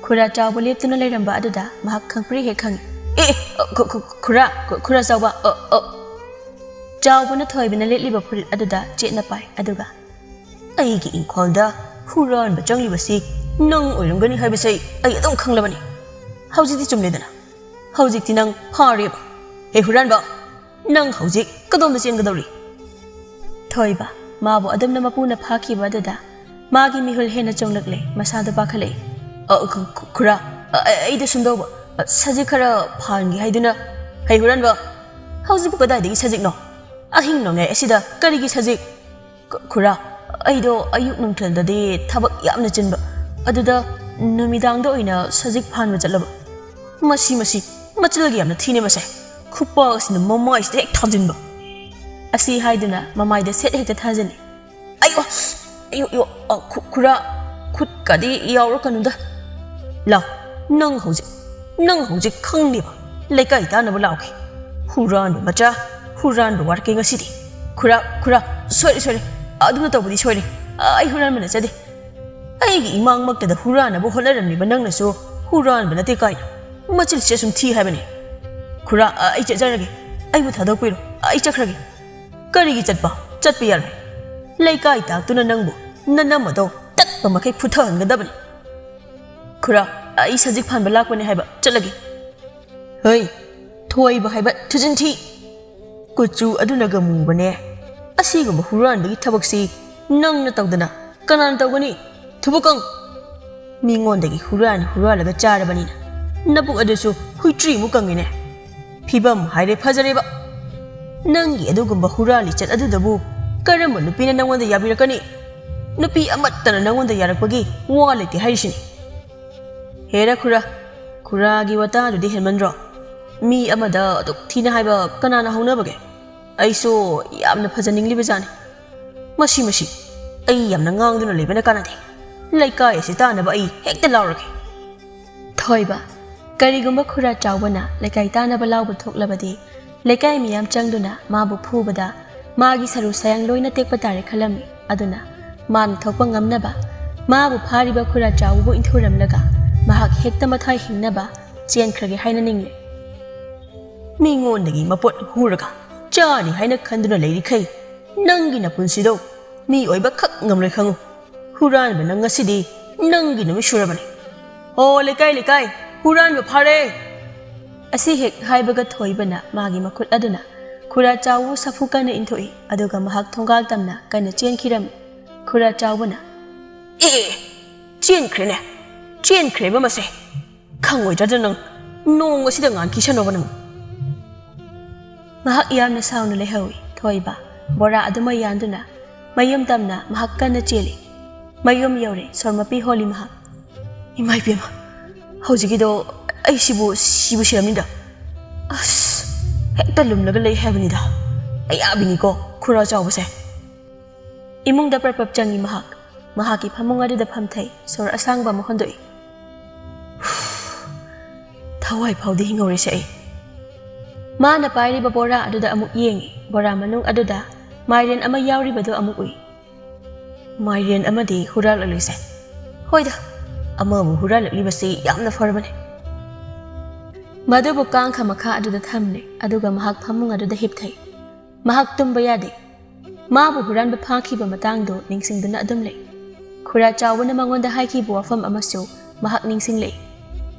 ꯈꯨꯔꯥ ꯆꯥꯎꯕ ꯂꯦꯞꯇꯨꯅ ꯂꯩꯔꯝꯕ ꯑꯗꯨꯗ ꯃꯍꯥꯛ ꯈꯪꯄ꯭ꯔꯦꯛ ꯍꯦꯛ ꯈꯪꯏ꯫ "ꯑꯦ, ꯑꯦ, ꯑ, ꯈꯨ-, ꯈꯨ-, ꯈꯨꯔꯥ, ꯈꯨ-, ꯈꯨꯔꯥ ꯆꯥꯎꯕ, ꯑ, ꯑ!" ꯆꯥꯎꯕꯅ ꯊꯣꯏꯕꯅ ꯂꯤꯠꯂꯤꯕ ꯐꯨꯔꯤꯠ ꯑꯗꯨꯗ ꯆꯦꯠꯅ ꯄꯥꯏ, ꯑꯗꯨꯒ, "ꯑꯩꯒꯤ ꯏꯪꯈꯣꯜꯗ ꯍꯨꯔꯥꯟꯕ ꯆꯪꯂꯤꯕꯁꯤ ꯅꯪ ꯑꯣꯏꯔꯝꯒꯅꯤ ꯍꯥꯏꯕꯁꯦ ꯑꯩ ꯑꯗꯨꯝ ꯈꯪꯂꯕꯅꯤ꯫ ꯍꯧꯖꯤꯛꯇꯤ ꯆꯨꯝꯂꯦꯗꯅ꯫ ꯍꯧꯖꯤꯛꯇꯤ ꯅꯪ ꯐꯥꯔꯦꯕ꯫ ꯍꯦ ꯍꯨꯔꯥꯟꯕ, ꯅꯪ ꯍꯧꯖꯤꯛ ꯀꯗꯣꯝꯗ ꯆꯦꯟꯒꯗꯧꯔꯤ?" ꯊꯣꯏꯕ, ꯃꯥꯕꯨ ꯑꯗꯨꯝꯅ ꯃꯄꯨꯅ ꯐꯥꯈꯤꯕ ꯑꯗꯨꯗ ꯃꯥꯒꯤ ꯃꯤꯍꯨꯜ ꯍꯦꯟꯅ ꯆꯣꯡꯂꯛꯂꯦ, ꯃꯁꯥꯗ ꯄꯥꯈꯠꯂꯛꯏ꯫ "ꯑ, ꯈꯨ-, ꯈꯨ-, ꯈꯨꯔꯥ, ꯑ, ꯑ, ꯑꯩꯗ ꯁꯨꯝꯗꯧꯕ, ꯑ, ꯁꯖꯤꯛ ꯈꯔ ꯐꯥꯟꯒꯦ ꯍꯥꯏꯗꯨꯅ꯫ ꯍꯩ ꯍꯨꯔꯥꯟꯕ, ꯍꯧꯖꯤꯛꯄꯨ ꯀꯗꯥꯏꯗꯒꯤ ꯁꯖꯤꯛꯅꯣ? ꯑꯍꯤꯡ ꯅꯣꯡꯌꯥꯏ ꯑꯁꯤꯗ ꯀꯔꯤꯒꯤ ꯁꯖꯤꯛ?" "ꯈꯨ-, ꯈꯨꯔꯥ, ꯑꯩꯗꯣ ꯑꯌꯨꯛ ꯅꯨꯡꯊꯤꯜꯗꯗꯤ ꯊꯕꯛ ꯌꯥꯝꯅ ꯆꯤꯟꯕ, ꯑꯗꯨꯗ ꯅꯨꯃꯤꯗꯥꯡꯗ ꯑꯣꯏꯅ ꯁꯖꯤꯛ ꯐꯥꯟꯕ ꯆꯠꯂꯕ꯫ ꯃꯁꯤ, ꯃꯁꯤ, ꯃꯆꯤꯜꯒ ꯌꯥꯝꯅ ꯊꯤꯅꯦ ꯃꯁꯦ꯫ ꯈꯨꯄꯥꯛ ꯑꯁꯤꯅ ꯃꯃꯥꯏꯁꯤꯗ ꯍꯦꯛ ꯊꯥꯖꯤꯟꯕ꯫" ꯑꯁꯤ ꯍꯥꯏꯗꯨꯅ ꯃꯃꯥꯏꯗ ꯁꯦꯠ ꯍꯦꯛꯇ ꯊꯥꯖꯤꯜꯂꯤ꯫ "ꯑꯌꯣ, ꯑꯌꯣ, ꯑꯌꯣ, ꯑ, ꯈꯨ-, ꯈꯨꯔꯥ, ꯈꯨꯠꯀꯗꯤ ꯌꯥꯎꯔꯛꯀꯅꯨꯗ꯫ ꯂꯥꯎ, ꯅꯪ ꯍꯧꯖꯤꯛ, ꯅꯪ ꯍꯧꯖꯤꯛ ꯈꯪꯅꯦꯕ ꯂꯩꯀꯥꯏ ꯇꯥꯅꯕ ꯂꯥꯎꯒꯦ꯫ ꯍꯨꯔꯥꯟꯕ ꯃꯆꯥ, ꯍꯨꯔꯥꯟꯕ ꯋꯥꯔꯛꯀꯦ ꯉꯁꯤꯗꯤ꯫ ꯈꯨꯔꯥ, ꯈꯨꯔꯥ, ꯁꯣꯏꯔꯦ, ꯁꯣꯏꯔꯦ, ꯑꯗꯨꯅ ꯇꯧꯕꯗꯤ ꯁꯣꯏꯔꯦ꯫ ꯑꯩ ꯍꯨꯔꯥꯟꯕ ꯅꯠꯆꯗꯦ꯫" ꯑꯩꯒꯤ ꯏꯃꯥꯡꯃꯛꯇꯗ ꯍꯨꯔꯥꯟꯅꯕ ꯍꯣꯠꯅꯔꯝꯂꯤꯕ ꯅꯪꯅꯁꯨ ꯍꯨꯔꯥꯟꯕ ꯅꯠꯇꯦ ꯀꯥꯏꯅ ꯃꯆꯤꯟꯁꯦ ꯁꯨꯝ ꯊꯤ ꯍꯥꯏꯕꯅꯤ꯫ "ꯈꯨꯔꯥ, ꯑ, ꯑꯩ ꯆꯠꯆꯔꯒꯦ꯫ ꯑꯩꯕꯨ ꯊꯥꯗꯣꯛꯄꯤꯔꯣ꯫ ꯑ, ꯑꯩ ꯆꯠꯈ꯭ꯔꯒꯦ꯫ ꯀꯔꯤꯒꯤ ꯆꯠꯄ? ꯆꯠꯄ ꯌꯥꯔꯣꯏ꯫ ꯂꯩꯀꯥꯏ ꯇꯥꯛꯇꯨꯅ ꯅꯪꯕꯨ ꯅꯅꯝ ꯑꯗꯣ ꯇꯠꯄ ꯃꯈꯩ ꯐꯨꯊꯍꯟꯒꯗꯕꯅꯤ꯫ ꯈꯨꯔꯥ, ꯑꯩ ꯁꯖꯤꯛ ꯐꯥꯟꯕ ꯂꯥꯛꯄꯅꯦ ꯍꯥꯏꯕ꯫ ꯆꯠꯂꯒꯦ꯫ ꯍꯩ, ꯊꯣꯏꯕ ꯍꯥꯏꯕ ꯊꯨꯖꯤꯟ ꯊꯤ꯫ ꯀꯨꯆꯨ ꯑꯗꯨꯅꯒ ꯃꯨꯕꯅꯦ꯫ ꯑꯁꯤꯒꯨꯝꯕ ꯍꯨꯔꯥꯟꯕꯒꯤ ꯊꯕꯛꯁꯤ ꯅꯪꯅ ꯇꯧꯗꯅ ꯀꯅꯥꯅ ꯇꯧꯒꯅꯤ? ꯊꯨꯕꯨꯀꯪ! ꯃꯤꯉꯣꯟꯗꯒꯤ ꯍꯨꯔꯥꯟ ꯍꯨꯔꯥꯜꯂꯒ ꯆꯥꯔꯕꯅꯤꯅ ꯅꯕꯨꯛ ꯑꯗꯨꯁꯨ ꯍꯨꯏꯇ꯭ꯔꯤꯃꯨꯛ ꯀꯪꯉꯤꯅꯦ꯫ ꯐꯤꯕꯝ ꯍꯥꯏꯔꯦ ꯐꯖꯔꯦꯕ꯫ ꯅꯪꯒꯤ ꯑꯗꯨꯒꯨꯝꯕ ꯍꯨꯔꯥꯟ ꯂꯤꯆꯠ ꯑꯗꯨꯗꯕꯨ ꯀꯔꯝꯕ ꯅꯨꯄꯤꯅ ꯅꯪꯉꯣꯟꯗ ꯌꯥꯕꯤꯔꯛꯀꯅꯤ? ꯅꯨꯄꯤ ꯑꯃꯠꯇꯅ ꯅꯪꯉꯣꯟꯗ ꯌꯥꯔꯛꯄꯒꯤ ꯋꯥ ꯂꯩꯇꯦ ꯍꯥꯏꯔꯤꯁꯤꯅꯤ꯫ ꯍꯦꯔꯥ ꯈꯨꯔꯥ, ꯈꯨꯔꯥꯒꯤ ꯋꯥꯇꯥꯗꯨꯗꯤ ꯍꯦꯟꯃꯟꯗ꯭ꯔꯣ? ꯃꯤ ꯑꯃꯗ ꯑꯗꯨꯛ ꯊꯤꯅ ꯍꯥꯏꯕ ꯀꯅꯥꯅ ꯍꯧꯅꯕꯒꯦ? ꯑꯩꯁꯨ ꯌꯥꯝꯅ ꯐꯖꯅꯤꯡꯂꯤꯕꯖꯥꯠꯅꯤ꯫ ꯃꯁꯤ, ꯃꯁꯤ, ꯑꯩ ꯌꯥꯝꯅ ꯉꯥꯡꯗꯨꯅ ꯂꯩꯕꯅ ꯀꯥꯟꯅꯗꯦ꯫ ꯂꯩꯀꯥꯏ ꯑꯁꯤ ꯇꯥꯅꯕ ꯑꯩ ꯍꯦꯛꯇ ꯂꯥꯎꯔꯒꯦ꯫ ꯊꯣꯏꯕ, ꯀꯔꯤꯒꯨꯝꯕ ꯈꯨꯔꯥ ꯆꯥꯎꯕꯅ ꯂꯩꯀꯥꯏ ꯇꯥꯅꯕ ꯂꯥꯎꯕ ꯊꯣꯛꯂꯕꯗꯤ, ꯂꯩꯀꯥꯏ ꯃꯤꯌꯥꯝ ꯆꯪꯗꯨꯅ ꯃꯥꯕꯨ ꯐꯨꯕꯗ ꯃꯥꯒꯤ ꯁꯔꯨ ꯁꯌꯥꯡ ꯂꯣꯏꯅ ꯇꯦꯛꯄ ꯇꯥꯔꯦ ꯈꯜꯂꯝꯃꯤ꯫ ꯑꯗꯨꯅ ꯃꯥꯅ ꯊꯣꯛꯄ ꯉꯝꯅꯕ ꯃꯥꯕꯨ ꯐꯥꯔꯤꯕ ꯈꯨꯔꯥ ꯆꯥꯎꯕꯕꯨ ꯏꯟꯊꯨꯔꯝꯂꯒ ꯃꯍꯥꯛ ꯍꯦꯛꯇ ꯃꯊ꯭ꯋꯥꯏ ꯍꯤꯡꯅꯕ ꯆꯦꯟꯈ꯭ꯔꯒꯦ ꯍꯥꯏꯅ ꯅꯤꯡꯂꯦ꯫ ꯃꯤꯉꯣꯟꯗꯒꯤ ꯃꯄꯣꯠ ꯍꯨꯔꯒ ꯆꯥꯅꯤ ꯍꯥꯏꯅ ꯈꯟꯗꯨꯅ ꯂꯩꯔꯤꯈꯩ ꯅꯪꯒꯤ ꯅꯄꯨꯟꯁꯤꯗꯣ ꯃꯤ ꯑꯣꯏꯕ ꯈꯛ ꯉꯝꯂꯣꯏ ꯈꯪꯉꯨ꯫ ꯍꯨꯔꯥꯟꯕ ꯅꯪ ꯉꯁꯤꯗꯤ ꯅꯪꯒꯤ ꯅꯨꯃꯤꯠ ꯁꯨꯔꯕꯅꯤ꯫ "ꯑꯣ, ꯂꯩꯀꯥꯏ, ꯂꯩꯀꯥꯏ, ꯍꯨꯔꯥꯟꯕ ꯐꯥꯔꯦ!" ꯑꯁꯤ ꯍꯦꯛ ꯍꯥꯏꯕꯒ ꯊꯣꯏꯕꯅ ꯃꯥꯒꯤ ꯃꯈꯨꯠ ꯑꯗꯨꯅ ꯈꯨꯔꯥ ꯆꯥꯎꯕꯨ ꯁꯥꯐꯨ ꯀꯟꯅ ꯏꯟꯊꯣꯛꯏ, ꯑꯗꯨꯒ ꯃꯍꯥꯛ ꯊꯣꯡꯒꯥꯜ ꯇꯝꯅ ꯀꯟꯅ ꯆꯦꯟꯈꯤꯔꯝꯃꯤ꯫ ꯈꯨꯔꯥ ꯆꯥꯎꯕꯅ, "ꯑꯦ, ꯆꯦꯟꯈ꯭ꯔꯦꯅꯦ, ꯆꯦꯟꯈ꯭ꯔꯦꯕ ꯃꯁꯦ꯫ ꯈꯪꯉꯣꯏꯗ꯭ꯔꯗ ꯅꯪ ꯅꯣꯡ ꯑꯁꯤꯗ ꯉꯥꯟꯈꯤꯁꯅꯣꯕ ꯅꯪ!" ꯃꯍꯥꯛ ꯌꯥꯝꯅ ꯁꯥꯎꯅ ꯂꯩꯍꯧꯏ꯫ ꯊꯣꯏꯕ ꯕꯣꯔꯥ ꯑꯗꯨꯃ ꯌꯥꯟꯗꯨꯅ ꯃꯌꯨꯝ ꯇꯝꯅ ꯃꯍꯥꯛ ꯀꯟꯅ ꯆꯦꯜꯂꯤ꯫ ꯃꯌꯨꯝ ꯌꯧꯔꯦ, ꯁꯣꯔ ꯃꯄꯤ ꯍꯣꯜꯂꯤ ꯃꯍꯥꯛ꯫ "ꯏꯃꯥ ꯏꯕꯦꯝꯃ, ꯍꯧꯖꯤꯛꯀꯤꯗꯣ ꯑꯩꯁꯤꯕꯨ ꯁꯤꯕꯨ ꯁꯤꯔꯝꯅꯤꯗ꯫ ꯑꯁ, ꯍꯦꯛꯇ ꯂꯨꯝꯂꯒ ꯂꯩ ꯍꯥꯏꯕꯅꯤꯗ꯫ ꯑꯌꯥꯕꯤꯅꯤꯀꯣ ꯈꯨꯔꯥ ꯆꯥꯎꯕꯁꯦ!" ꯏꯃꯨꯡꯗ ꯄ꯭ꯔꯞ ꯄ꯭ꯔꯞ ꯆꯪꯏ ꯃꯍꯥꯛ꯫ ꯃꯍꯥꯛꯀꯤ ꯐꯃꯨꯡ ꯑꯗꯨꯗ ꯐꯝꯊꯩ, ꯁꯣꯔ ꯑꯁꯥꯡꯕ ꯑꯃ ꯍꯣꯟꯗꯣꯛꯏ꯫ "ꯊꯋꯥꯏ ꯐꯥꯎꯗꯤ ꯍꯤꯡꯍꯧꯔꯤꯁꯦ ꯑꯩ꯫" ꯃꯥꯅ ꯄꯥꯏꯔꯤꯕ ꯕꯣꯔꯥ ꯑꯗꯨꯗ ꯑꯃꯨꯛ ꯌꯦꯡꯏ꯫ ꯕꯣꯔꯥ ꯃꯅꯨꯡ ꯑꯗꯨꯗ ꯃꯥꯏꯔꯦꯟ ꯑꯃ ꯌꯥꯎꯔꯤꯕꯗꯨ ꯑꯃꯨꯛ ꯎꯏ꯫ "ꯃꯥꯏꯔꯦꯟ ꯑꯃꯗꯤ ꯍꯨꯔꯥꯜꯂꯛꯂꯤꯁꯦ꯫ "ꯍꯣꯏꯗ, ꯑꯃꯕꯨ ꯍꯨꯔꯥꯜꯂꯛꯂꯤꯕꯁꯤ ꯌꯥꯝꯅ ꯐꯔꯕꯅꯤ"꯫ ꯃꯗꯨꯕꯨ ꯀꯥꯡꯈ ꯃꯈꯥ ꯑꯗꯨꯗ ꯊꯝꯂꯦ, ꯑꯗꯨꯒ ꯃꯍꯥꯛ ꯐꯃꯨꯡ ꯑꯗꯨꯗ ꯍꯤꯞꯊꯩ꯫ ꯃꯍꯥꯛ ꯇꯨꯝꯕ ꯌꯥꯗꯦ꯫ ꯃꯥꯕꯨ ꯍꯨꯔꯥꯟꯕ ꯐꯥꯈꯤꯕ ꯃꯇꯥꯡꯗꯨ ꯅꯤꯡꯁꯤꯡꯗꯨꯅ ꯑꯗꯨꯝ ꯂꯩ꯫ ꯈꯨꯔꯥ ꯆꯥꯎꯕꯅ ꯃꯉꯣꯟꯗ ꯍꯥꯏꯈꯤꯕ ꯋꯥꯐꯝ ꯑꯃꯁꯨ ꯃꯍꯥꯛ ꯅꯤꯡꯁꯤꯡꯂꯛꯏ꯫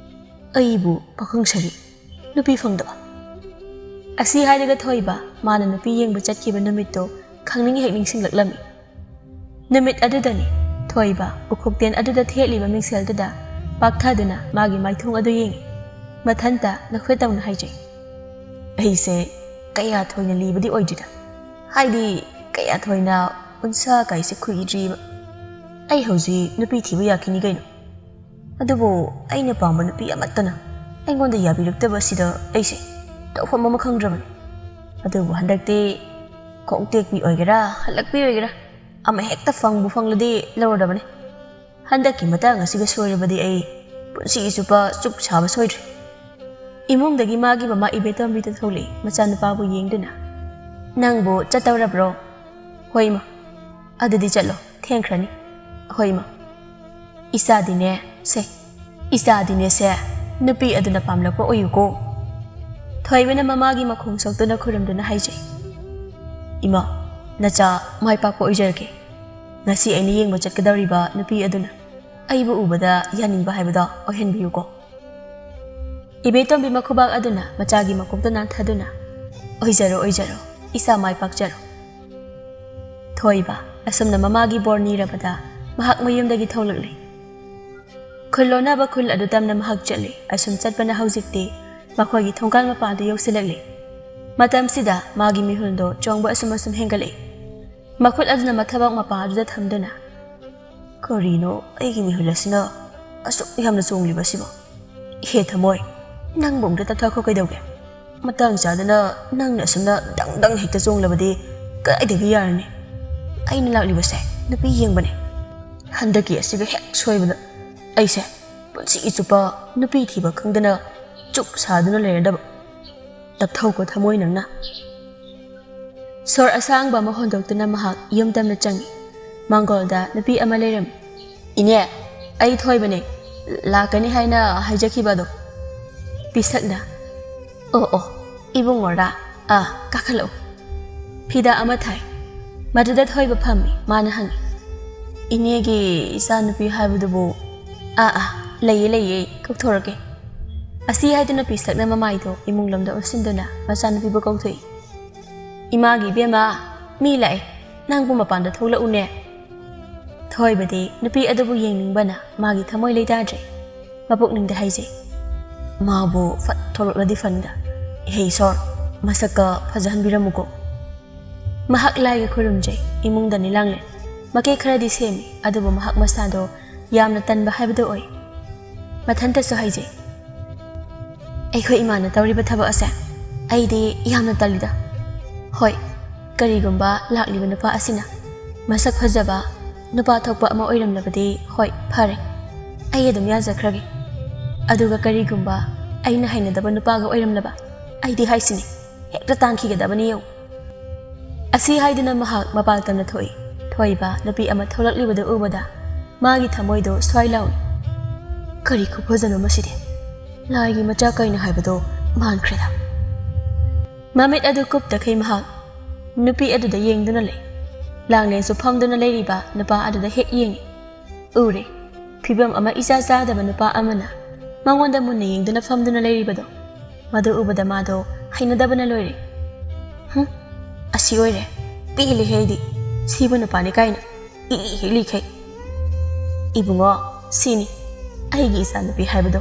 "ꯑꯩꯕꯨ ꯄꯥꯈꯪ ꯁꯥꯔꯤ ꯅꯨꯄꯤ ꯐꯪꯗꯕ"꯫ ꯑꯁꯤ ꯍꯥꯏꯔꯒ ꯊꯣꯏꯕ ꯃꯥꯅ ꯅꯨꯄꯤ ꯌꯦꯡꯕ ꯆꯠꯈꯤꯕ ꯅꯨꯃꯤꯠꯇꯨ ꯈꯪꯅꯤꯡ ꯍꯦꯛ ꯅꯤꯡꯁꯤꯡꯂꯛꯂꯝꯃꯤ꯫ ꯅꯨꯃꯤꯠ ꯑꯗꯨꯗꯅꯤ ꯊꯣꯏꯕ ꯎꯈꯣꯛꯇꯦꯟ ꯑꯗꯨꯗ ꯊꯦꯠꯂꯤꯕ ꯃꯤꯡꯁꯦꯜꯗꯨꯗ ꯄꯥꯛꯊꯗꯨꯅ ꯃꯥꯒꯤ ꯃꯥꯏꯊꯣꯡ ꯑꯗꯨ ꯌꯦꯡꯉꯤ꯫ ꯃꯊꯟꯇ ꯅꯈꯣꯏ ꯇꯧꯅ ꯍꯥꯏꯖꯩ꯫ "ꯑꯩꯁꯦ ꯀꯌꯥ ꯊꯣꯏꯅ ꯂꯤꯕꯗꯤ ꯑꯣꯏꯗ꯭ꯔꯤꯗ, ꯍꯥꯏꯗꯤ ꯀꯌꯥ ꯊꯣꯏꯅ ꯎꯟꯁꯥ ꯀꯥꯏꯁꯦ ꯈꯨꯏꯗ꯭ꯔꯤꯕ꯫ ꯑꯩ ꯍꯧꯖꯤꯛ ꯅꯨꯄꯤ ꯊꯤꯕ ꯌꯥꯈꯤꯅꯤ ꯀꯩꯅꯣ꯫ ꯑꯗꯨꯕꯨ ꯑꯩꯅ ꯄꯥꯝꯕ ꯅꯨꯄꯤ ꯑꯃꯠꯇꯅ ꯑꯩꯉꯣꯟꯗ ꯌꯥꯕꯤꯔꯛꯇꯕ ꯑꯁꯤꯗ ꯑꯩꯁꯦ ꯇꯧꯐꯝ ꯑꯃ ꯈꯪꯗ꯭ꯔꯕꯅꯤ꯫ ꯑꯗꯨꯕꯨ ꯍꯟꯗꯛꯇꯤ ꯈꯣꯡꯇꯦꯛꯄꯤ ꯑꯣꯏꯒꯦꯔꯥ, ꯍꯜꯂꯛꯄꯤ ꯑꯣꯏꯒꯦꯔꯥ, ꯑꯃ ꯍꯦꯛꯇ ꯐꯪꯕꯨ ꯐꯪꯂꯗꯤ ꯂꯧꯔꯗꯕꯅꯤ꯫ ꯍꯟꯗꯛꯀꯤ ꯃꯇꯥꯡ ꯑꯁꯤꯒ ꯁꯣꯏꯔꯕꯗꯤ ꯑꯩ ꯄꯨꯟꯁꯤ ꯆꯨꯞꯄ ꯆꯨꯞ ꯁꯥꯕ ꯁꯣꯏꯗ꯭ꯔꯦ"꯫ ꯏꯃꯨꯡꯗꯒꯤ ꯃꯥꯒꯤ ꯃꯃꯥ ꯏꯕꯦꯇꯣꯝꯕꯤꯗꯨ ꯊꯣꯛꯂꯛꯏ, ꯃꯆꯥꯅꯨꯄꯥꯕꯨ ꯌꯦꯡꯗꯨꯅ꯫ "ꯅꯪꯕꯨ ꯆꯠꯇꯧꯔꯕ꯭ꯔꯣ?" "ꯍꯣꯏ ꯏꯃꯥ"꯫ "ꯑꯗꯨꯗꯤ ꯆꯠꯂꯣ, ꯊꯦꯡꯈ꯭ꯔꯅꯤ"꯫ "ꯍꯣꯏ ꯏꯃꯥ"꯫ "ꯏꯆꯥꯗꯤꯅꯦ, ꯁꯦ, ꯏꯆꯥꯗꯤꯅꯦ ꯁꯦ, ꯅꯨꯄꯤ ꯑꯗꯨꯅ ꯄꯥꯝꯂꯛꯄ ꯑꯣꯏꯌꯨꯀꯣ"꯫ ꯊꯣꯏꯕꯅ ꯃꯃꯥꯒꯤ ꯃꯈꯣꯡ ꯁꯣꯛꯇꯨꯅ ꯈꯨꯔꯨꯝꯗꯨꯅ ꯍꯥꯏꯖꯩ꯫ "ꯏꯃꯥ, ꯅꯆꯥ ꯃꯥꯏ ꯄꯥꯛꯄ ꯑꯣꯏꯖꯔꯒꯦ꯫ ꯉꯁꯤ ꯑꯩꯅ ꯌꯦꯡꯕ ꯆꯠꯀꯗꯧꯔꯤꯕ ꯅꯨꯄꯤ ꯑꯗꯨꯅ ꯑꯩꯕꯨ ꯎꯕꯗ ꯌꯥꯅꯤꯡꯕ ꯍꯥꯏꯕꯗꯣ ꯑꯣꯏꯍꯟꯕꯤꯌꯨꯀꯣ"꯫ ꯏꯕꯦꯇꯣꯝꯕꯤ ꯃꯈꯨꯕꯥꯛ ꯑꯗꯨꯅ ꯃꯆꯥꯒꯤ ꯃꯀꯣꯛꯇ ꯅꯥꯟꯊꯗꯨꯅ, "ꯑꯣꯏꯖꯔꯣ, ꯑꯣꯏꯖꯔꯣ, ꯏꯆꯥ ꯃꯥꯏ ꯄꯥꯛꯆꯔꯣ"꯫ ꯊꯣꯏꯕ ꯑꯁꯨꯝꯅ ꯃꯃꯥꯒꯤ ꯕꯣꯔ ꯅꯤꯔꯕꯗ ꯃꯍꯥꯛ ꯃꯌꯨꯝꯗꯒꯤ ꯊꯣꯛꯂꯛꯂꯤ꯫ ꯈꯨꯜ ꯂꯣꯟꯅꯕ ꯈꯨꯜ ꯑꯗꯨ ꯇꯝꯅ ꯃꯍꯥꯛ ꯆꯠꯂꯤ꯫ ꯑꯁꯨꯝ ꯆꯠꯄꯅ ꯍꯧꯖꯤꯛꯇꯤ ꯃꯈꯣꯏꯒꯤ ꯊꯣꯡꯒꯥꯜ ꯃꯄꯥꯗꯨ ꯌꯧꯁꯤꯜꯂꯛꯂꯤ꯫ ꯃꯇꯝꯁꯤꯗ ꯃꯥꯒꯤ ꯃꯤꯍꯨꯜꯗꯣ ꯆꯣꯡꯕ ꯑꯁꯨꯝ ꯑꯁꯨꯝ ꯍꯦꯟꯒꯠꯂꯛꯏ꯫ ꯃꯈꯨꯠ ꯑꯗꯨꯅ ꯃꯊꯕꯥꯛ ꯃꯄꯥ ꯑꯗꯨꯗ ꯊꯝꯗꯨꯅ, "ꯀꯔꯤꯅꯣ ꯑꯩꯒꯤ ꯃꯤꯍꯨꯜ ꯑꯁꯤꯅ ꯑꯁꯨꯛ ꯌꯥꯝꯅ ꯆꯣꯡꯂꯤꯕꯁꯤꯕꯣ? ꯏꯍꯦ ꯊꯃꯣꯏ, ꯅꯪꯕꯨ ꯑꯝꯇ ꯇꯞꯊꯈꯣ ꯀꯩꯗꯧꯒꯦ? ꯃꯇꯥꯡ ꯆꯥꯗꯅ ꯅꯪꯅ ꯑꯁꯨꯝꯅ ꯗꯪ ꯗꯪ ꯍꯦꯛꯇ ꯆꯣꯡꯂꯕꯗꯤ ꯀꯗꯥꯏꯗꯒꯤ ꯌꯥꯔꯅꯤ? ꯑꯩꯅ ꯂꯥꯛꯂꯤꯕꯁꯦ ꯅꯨꯄꯤ ꯌꯦꯡꯕꯅꯦ꯫ ꯍꯟꯗꯛꯀꯤ ꯑꯁꯤꯒ ꯍꯦꯛ ꯁꯣꯏꯕꯗ ꯑꯩꯁꯦ ꯄꯨꯟꯁꯤ ꯆꯨꯞꯄ ꯅꯨꯄꯤ ꯊꯤꯕ ꯈꯪꯗꯅ ꯆꯨꯞ ꯁꯥꯗꯨꯅ ꯂꯩꯔꯗꯕ꯫ ꯇꯞꯊꯧꯀꯣ ꯊꯃꯣꯏ ꯅꯪꯅ"꯫ ꯁꯣꯔ ꯑꯁꯥꯡꯕ ꯑꯃ ꯍꯣꯟꯗꯣꯛꯇꯨꯅ ꯃꯍꯥꯛ ꯌꯨꯝ ꯇꯝꯅ ꯆꯪꯏ꯫ ꯃꯥꯡꯒꯣꯜꯗ ꯅꯨꯄꯤ ꯑꯃ ꯂꯩꯔꯝꯃꯤ꯫ "ꯏꯅꯦ"꯫ "ꯑꯩ ꯊꯣꯏꯕꯅꯦ, ꯂꯥꯛꯀꯅꯤ ꯍꯥꯏꯅ ꯍꯥꯏꯖꯈꯤꯕꯗꯣ꯫" ꯄꯤꯁꯛꯅ, "ꯑꯣ ꯑꯣ, ꯏꯕꯨꯡꯉꯣꯔꯥ? ꯑꯥ, ꯀꯥꯈꯠꯂꯛꯎ꯫" ꯐꯤꯗꯥ ꯑꯃ ꯊꯥꯏ꯫ ꯃꯗꯨꯗ ꯊꯣꯏꯕ ꯐꯝꯃꯤ꯫ ꯃꯥꯅ ꯍꯪꯉꯤ, "ꯏꯅꯦꯒꯤ ꯏꯆꯥꯅꯨꯄꯤ ꯍꯥꯏꯕꯗꯨꯕꯨ?" "ꯑꯥ ꯑꯥ, ꯂꯩꯌꯦ ꯂꯩꯌꯦ, ꯀꯧꯊꯣꯔꯛꯀꯦ꯫" ꯑꯁꯤ ꯍꯥꯏꯗꯨꯅ ꯄꯤꯁꯛꯅ ꯃꯃꯥꯏꯗꯣ ꯏꯃꯨꯡ ꯂꯣꯝꯗ ꯑꯣꯟꯁꯤꯟꯗꯨꯅ ꯃꯆꯥꯅꯨꯄꯤꯕꯨ ꯀꯧꯊꯣꯛꯏ꯫ "ꯏꯃꯥꯒꯤ ꯏꯕꯦꯝꯃ, ꯃꯤ ꯂꯥꯛꯑꯦ, ꯅꯪꯕꯨ ꯃꯄꯥꯟꯗ ꯊꯣꯛꯂꯛꯎꯅꯦ꯫" ꯊꯣꯏꯕꯗꯤ ꯅꯨꯄꯤ ꯑꯗꯨꯕꯨ ꯌꯦꯡꯅꯤꯡꯕꯅ ꯃꯥꯒꯤ ꯊꯃꯣꯏ ꯂꯩꯇꯥꯗ꯭ꯔꯦ꯫ ꯃꯄꯨꯛꯅꯤꯡꯗ ꯍꯥꯏꯖꯩ, "ꯃꯥꯕꯨ ꯐꯠ ꯊꯣꯛꯂꯛꯂꯗꯤ ꯐꯅꯤꯗ꯫ ꯏꯍꯦ ꯏꯁꯣꯔ, ꯃꯁꯛꯀ ꯐꯖꯍꯟꯕꯤꯔꯝꯃꯨꯀꯣ꯫" ꯃꯍꯥꯛ ꯂꯥꯏꯒ ꯈꯨꯔꯨꯝꯖꯩ꯫ ꯏꯃꯨꯡꯗꯅꯤ ꯂꯥꯡꯂꯦ꯫ ꯃꯀꯦ ꯈꯔꯗꯤ ꯁꯦꯝꯃꯤ, ꯑꯗꯨꯕꯨ ꯃꯍꯥꯛ ꯃꯁꯥꯗꯣ ꯌꯥꯝꯅ ꯇꯟꯕ ꯍꯥꯏꯕꯗꯨ ꯑꯣꯏ꯫ ꯃꯊꯟꯇꯁꯨ ꯍꯥꯏꯖꯩ, "ꯑꯩꯈꯣꯏ ꯏꯃꯥꯅ ꯇꯧꯔꯤꯕ ꯊꯕꯛ ꯑꯁꯦ ꯑꯩꯗꯤ ꯌꯥꯝꯅ ꯇꯜꯂꯤꯗ꯫ ꯍꯣꯏ, ꯀꯔꯤꯒꯨꯝꯕ ꯂꯥꯛꯂꯤꯕ ꯅꯨꯄꯥ ꯑꯁꯤꯅ ꯃꯁꯛ ꯐꯖꯕ, ꯅꯨꯄꯥ ꯊꯣꯛꯄ ꯑꯃ ꯑꯣꯏꯔꯝꯂꯕꯗꯤ ꯍꯣꯏ ꯐꯔꯦ, ꯑꯩ ꯑꯗꯨꯝ ꯌꯥꯖꯈ꯭ꯔꯒꯦ꯫ ꯑꯗꯨꯒ ꯀꯔꯤꯒꯨꯝꯕ ꯑꯩꯅ ꯍꯩꯅꯗꯕ ꯅꯨꯄꯥꯒ ꯑꯣꯏꯔꯝꯂꯕ, ꯑꯩꯗꯤ ꯍꯥꯏꯁꯤꯅꯤ, ꯍꯦꯛꯇ ꯇꯥꯟꯈꯤꯒꯗꯕꯅꯤ ꯌꯦꯡꯉꯨ꯫" ꯑꯁꯤ ꯍꯥꯏꯗꯨꯅ ꯃꯍꯥꯛ ꯃꯄꯥꯜ ꯇꯝꯅ ꯊꯣꯛꯏ꯫ ꯊꯣꯏꯕ ꯅꯨꯄꯤ ꯑꯃ ꯊꯣꯛꯂꯛꯂꯤꯕꯗꯨ ꯎꯕꯗ ꯃꯥꯒꯤ ꯊꯃꯣꯏꯗꯣ ꯁ꯭ꯋꯥꯏ ꯂꯥꯎꯏ꯫ "ꯀꯔꯤ ꯈꯨꯐꯖꯅꯣ ꯃꯁꯤꯗꯤ! ꯂꯥꯏꯒꯤ ꯃꯆꯥ ꯀꯩꯅꯣ ꯍꯥꯏꯕꯗꯣ ꯃꯥꯟꯈ꯭ꯔꯦꯗ꯫" ꯃꯃꯤꯠ ꯑꯗꯨ ꯀꯨꯞꯇꯈꯩ ꯃꯍꯥꯛ ꯅꯨꯄꯤ ꯑꯗꯨꯗ ꯌꯦꯡꯗꯨꯅ ꯂꯩ꯫ ꯂꯥꯡꯂꯦꯟꯁꯨ ꯐꯝꯗꯨꯅ ꯂꯩꯔꯤꯕ ꯅꯨꯄꯥ ꯑꯗꯨꯗ ꯍꯦꯛ ꯌꯦꯡꯏ꯫ ꯎꯔꯦ, ꯐꯤꯕꯝ ꯑꯃ ꯏꯆꯥ ꯆꯥꯗꯕ ꯅꯨꯄꯥ ꯑꯃꯅ ꯃꯉꯣꯟꯗ ꯃꯨꯟꯅ ꯌꯦꯡꯗꯨꯅ ꯐꯝꯗꯨꯅ ꯂꯩꯔꯤꯕꯗꯣ꯫ ꯃꯗꯨ ꯎꯕꯗ ꯃꯥꯗꯣ ꯍꯩꯅꯗꯕꯅ ꯂꯣꯏꯔꯦ꯫ "ꯍꯨꯝ, ꯑꯁꯤ ꯑꯣꯏꯔꯦ, ꯄꯦꯜꯂꯦꯍꯦ ꯑꯩꯗꯤ, ꯁꯤꯕꯨ ꯅꯨꯄꯥꯅꯤ ꯀꯥꯏꯅ, ꯏꯂꯤ ꯍꯦꯛ ꯂꯤꯈꯩ꯫ ꯏꯕꯨꯡꯉꯣ, ꯁꯤꯅꯤ ꯑꯩꯒꯤ ꯏꯆꯥꯅꯨꯄꯤ ꯍꯥꯏꯕꯗꯣ꯫"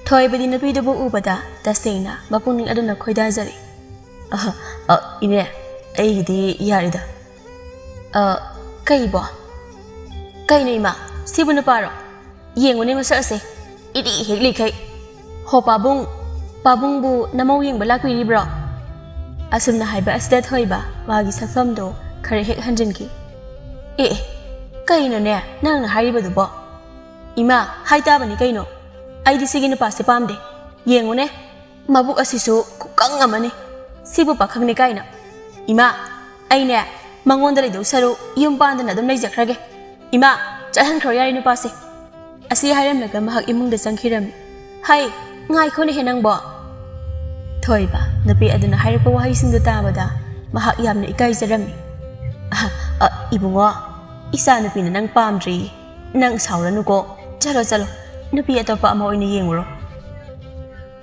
ꯊꯣꯏꯕꯗꯤ ꯅꯨꯄꯤꯗꯨꯕꯨ ꯎꯕꯗ ꯇꯁꯦꯡꯅ ꯃꯄꯨꯛꯅꯤꯡ ꯑꯗꯨꯅ ꯈꯣꯏꯗꯥꯖꯔꯦ꯫ "ꯑꯍ, ꯑ, ꯏꯅꯦ, ꯑꯩꯒꯤꯗꯤ ꯌꯥꯔꯦꯗ꯫" "ꯑ, ꯀꯩꯕꯣ? ꯀꯩꯅꯣ ꯏꯃꯥ, ꯁꯤꯕꯨ ꯅꯨꯄꯥꯔꯣ? ꯌꯦꯡꯉꯨꯅꯦ ꯃꯁꯛ ꯑꯁꯦ, ꯏꯗꯤ ꯍꯦꯛ ꯂꯤꯈꯩ꯫ ꯍꯣ ꯄꯥꯕꯨꯡ, ꯄꯥꯕꯨꯡꯕꯨ ꯅꯃꯧ ꯌꯦꯡꯕ ꯂꯥꯛꯄꯤꯔꯤꯕ꯭ꯔꯣ?" ꯑꯁꯨꯝꯅ ꯍꯥꯏꯕ ꯑꯁꯤꯗ ꯊꯣꯏꯕ ꯃꯥꯒꯤ ꯁꯛꯐꯝꯗꯣ ꯈꯔ ꯍꯦꯛ ꯍꯟꯖꯤꯟꯈꯤ꯫ "ꯑꯦ, ꯑꯦ, ꯀꯩꯅꯣꯅꯦ ꯅꯪꯅ ꯍꯥꯏꯔꯤꯕꯗꯨꯕꯣ? ꯏꯃꯥ, ꯍꯥꯏꯇꯥꯕꯅꯤ ꯀꯩꯅꯣ, ꯑꯩꯗꯤ ꯁꯤꯒꯤ ꯅꯨꯄꯥꯁꯦ ꯄꯥꯝꯗꯦ꯫ ꯌꯦꯡꯉꯨꯅꯦ, ꯃꯕꯨꯛ ꯑꯁꯤꯁꯨ ꯈꯨꯀꯪ ꯑꯃꯅꯤ꯫ ꯁꯤꯕꯨ ꯄꯥꯈꯪꯅꯤ ꯀꯥꯏꯅ꯫ ꯏꯃꯥ, ꯑꯩꯅꯦ ꯃꯉꯣꯟꯗ ꯂꯩꯗꯧ ꯁꯔꯨꯛ ꯌꯨꯝ ꯄꯥꯟꯗꯅ ꯑꯗꯨꯝ ꯂꯩꯖꯈ꯭ꯔꯒꯦ꯫ ꯏꯃꯥ!" "ꯆꯠꯍꯟꯈ꯭ꯔꯣ ꯌꯥꯔꯦ ꯅꯨꯄꯥꯁꯦ"꯫ ꯑꯁꯤ ꯍꯥꯏꯔꯝꯂꯒ ꯃꯍꯥꯛ ꯏꯃꯨꯡꯗ ꯆꯪꯈꯤꯔꯝꯃꯤ꯫ "ꯍꯩ, ꯉꯥꯏꯈꯣꯅꯦꯍꯦ ꯅꯪꯕꯣ!" ꯊꯣꯏꯕ ꯅꯨꯄꯤ ꯑꯗꯨꯅ ꯍꯥꯏꯔꯛꯄ ꯋꯥꯍꯩꯁꯤꯡꯗꯨ ꯇꯥꯕꯗ ꯃꯍꯥꯛ ꯌꯥꯝꯅ ꯏꯀꯥꯏꯖꯔꯝꯃꯤ꯫ "ꯑ, ꯑ, ꯏꯕꯨꯡꯉꯣ, ꯏꯆꯥ ꯅꯨꯄꯤꯅ ꯅꯪ ꯄꯥꯝꯗ꯭ꯔꯤ꯫ ꯅꯪ ꯁꯥꯎꯔꯅꯨꯀꯣ꯫ ꯆꯠꯂꯣ, ꯆꯠꯂꯣ, ꯅꯨꯄꯤ ꯑꯇꯣꯞꯄ ꯑꯃ ꯑꯣꯏꯅ ꯌꯦꯡꯉꯨꯔꯣ"꯫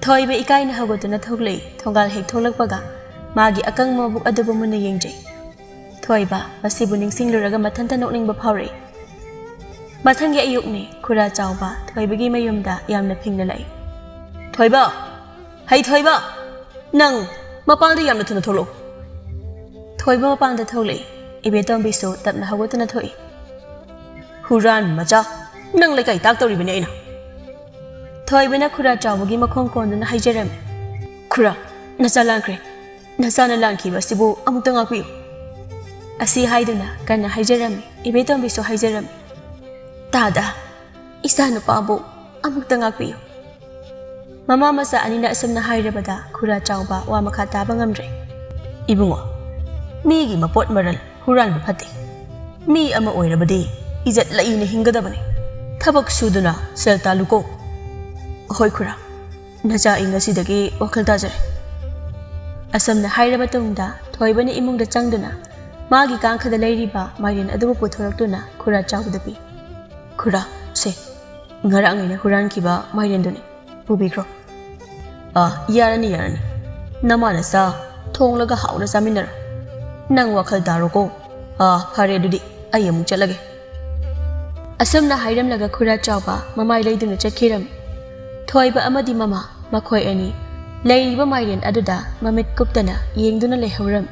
ꯊꯣꯏꯕ ꯏꯀꯥꯏꯅ ꯍꯧꯒꯠꯇꯨꯅ ꯊꯣꯛꯂꯛꯏ꯫ ꯊꯣꯡꯒꯥꯜ ꯍꯦꯛ ꯊꯣꯛꯂꯛꯄꯒ ꯃꯥꯒꯤ ꯑꯀꯪꯕ ꯃꯕꯨꯛ ꯑꯗꯨꯕꯨ ꯃꯨꯟꯅ ꯌꯦꯡꯖꯩ꯫ ꯊꯣꯏꯕ ꯃꯁꯤꯕꯨ ꯅꯤꯡꯁꯤꯡꯂꯨꯔꯒ ꯃꯊꯟꯇ ꯅꯣꯛꯅꯤꯡꯕ ꯐꯥꯎꯔꯛꯏ꯫ ꯃꯊꯪꯒꯤ ꯑꯌꯨꯛꯅꯤ꯫ ꯈꯨꯔꯥ ꯆꯥꯎꯕ ꯊꯣꯏꯕꯒꯤ ꯃꯌꯨꯝꯗ ꯌꯥꯝꯅ ꯐꯤꯡꯅ ꯂꯥꯛꯏ꯫ "ꯊꯣꯏꯕ! ꯍꯩ ꯊꯣꯏꯕ! ꯅꯪ ꯃꯄꯥꯟꯗ ꯌꯥꯝꯅ ꯊꯨꯅ ꯊꯣꯛꯂꯛꯎ"꯫ ꯊꯣꯏꯕ ꯃꯄꯥꯟꯗ ꯊꯣꯛꯂꯛꯏ꯫ ꯏꯕꯦꯇꯣꯝꯕꯤꯁꯨ ꯇꯞꯅ ꯍꯧꯒꯠꯇꯨꯅ ꯊꯣꯛꯏ꯫ "ꯍꯨꯔꯥꯟ ꯃꯆꯥ! ꯅꯪ ꯂꯩꯀꯥꯏ ꯇꯥꯛꯇꯧꯔꯤꯕꯅꯤ ꯑꯩꯅ"꯫ ꯊꯣꯏꯕꯅ ꯈꯨꯔꯥ ꯆꯥꯎꯕꯒꯤ ꯃꯈꯣꯡ ꯀꯣꯟꯗꯨꯅ ꯍꯥꯏꯖꯔꯝꯃꯤ꯫ "ꯈꯨꯔꯥ, ꯅꯆꯥ ꯂꯥꯟꯈ꯭ꯔꯦ꯫ ꯅꯆꯥꯅ ꯂꯥꯟꯈꯤꯕ ꯑꯁꯤꯕꯨ ꯑꯃꯨꯛꯇ ꯉꯥꯛꯄꯤꯌꯨ"꯫ ꯑꯁꯤ ꯍꯥꯏꯗꯨꯅ ꯀꯟꯅ ꯍꯥꯏꯖꯔꯝꯃꯤ꯫ ꯏꯕꯦꯇꯣꯝꯕꯤꯁꯨ ꯍꯥꯏꯖꯔꯝꯃꯤ꯫ "ꯇꯥꯗ, ꯏꯆꯥ ꯅꯨꯄꯥꯕꯨ ꯑꯃꯨꯛꯇ ꯉꯥꯛꯄꯤꯌꯨ"꯫ ꯃꯃꯥ ꯃꯆꯥ ꯑꯅꯤꯅ ꯑꯁꯨꯝꯅ ꯍꯥꯏꯔꯕꯗ ꯈꯨꯔꯥ ꯆꯥꯎꯕ ꯋꯥ ꯃꯈꯥ ꯇꯥꯕ ꯉꯝꯗ꯭ꯔꯦ꯫ "ꯏꯕꯨꯡꯉꯣ, ꯃꯤꯒꯤ ꯃꯄꯣꯠ ꯃꯔꯜ ꯍꯨꯔꯥꯟꯕ ꯐꯠꯇꯦ꯫ ꯃꯤ ꯑꯃ ꯑꯣꯏꯔꯕꯗꯤ ꯏꯖꯠ ꯂꯩꯅ ꯍꯤꯡꯒꯗꯕꯅꯤ꯫ ꯊꯕꯛ ꯁꯨꯗꯨꯅ ꯁꯦꯜ ꯇꯥꯜꯂꯨꯀꯣ"꯫ "ꯍꯣꯏ ꯈꯨꯔꯥ, ꯅꯆꯥ ꯑꯩ ꯉꯁꯤꯗꯒꯤ ꯋꯥꯈꯜ ꯇꯥꯖꯔꯦ"꯫ ꯑꯁꯨꯝꯅ ꯍꯥꯏꯔꯕ ꯇꯨꯡꯗ ꯊꯣꯏꯕꯅ ꯏꯃꯨꯡꯗ ꯆꯪꯗꯨꯅ ꯃꯥꯒꯤ ꯀꯥꯡꯈꯗ ꯂꯩꯔꯤꯕ ꯃꯥꯏꯔꯦꯟ ꯑꯗꯨꯕꯨ ꯄꯨꯊꯣꯔꯛꯇꯨꯅ ꯈꯨꯔꯥ ꯆꯥꯎꯕꯗ ꯄꯤ꯫ "ꯈꯨꯔꯥ, ꯁꯦ, ꯉꯔꯥꯡ ꯑꯩꯅ ꯍꯨꯔꯥꯟꯈꯤꯕ ꯃꯥꯏꯔꯦꯟꯗꯨꯅꯤ꯫ ꯄꯨꯕꯤꯈ꯭ꯔꯣ"꯫ "ꯑꯥ, ꯌꯥꯔꯅꯤ, ꯌꯥꯔꯅꯤ꯫ ꯅꯃꯥꯅ ꯆꯥ ꯊꯣꯡꯂꯒ ꯍꯥꯎꯅ ꯆꯥꯃꯤꯟꯅꯔꯣ꯫ ꯅꯪ ꯋꯥꯈꯜ ꯇꯥꯔꯣꯀꯣ꯫ ꯑꯥ, ꯐꯔꯦ, ꯑꯗꯨꯗꯤ ꯑꯩ ꯑꯃꯨꯛ ꯆꯠꯂꯒꯦ"꯫ ꯑꯁꯨꯝꯅ ꯍꯥꯏꯔꯝꯂꯒ ꯈꯨꯔꯥ ꯆꯥꯎꯕ ꯃꯃꯥꯏ ꯂꯩꯗꯨꯅ ꯆꯠꯈꯤꯔꯝꯃꯤ꯫ ꯊꯣꯏꯕ ꯑꯃꯗꯤ ꯃꯃꯥ ꯃꯈꯣꯏ ꯑꯅꯤ ꯂꯩꯔꯤꯕ ꯃꯥꯏꯔꯦꯟ ꯑꯗꯨꯗ ꯃꯃꯤꯠ ꯀꯨꯞꯇꯅ ꯌꯦꯡꯗꯨꯅ ꯂꯩꯍꯧꯔꯝꯃꯤ꯫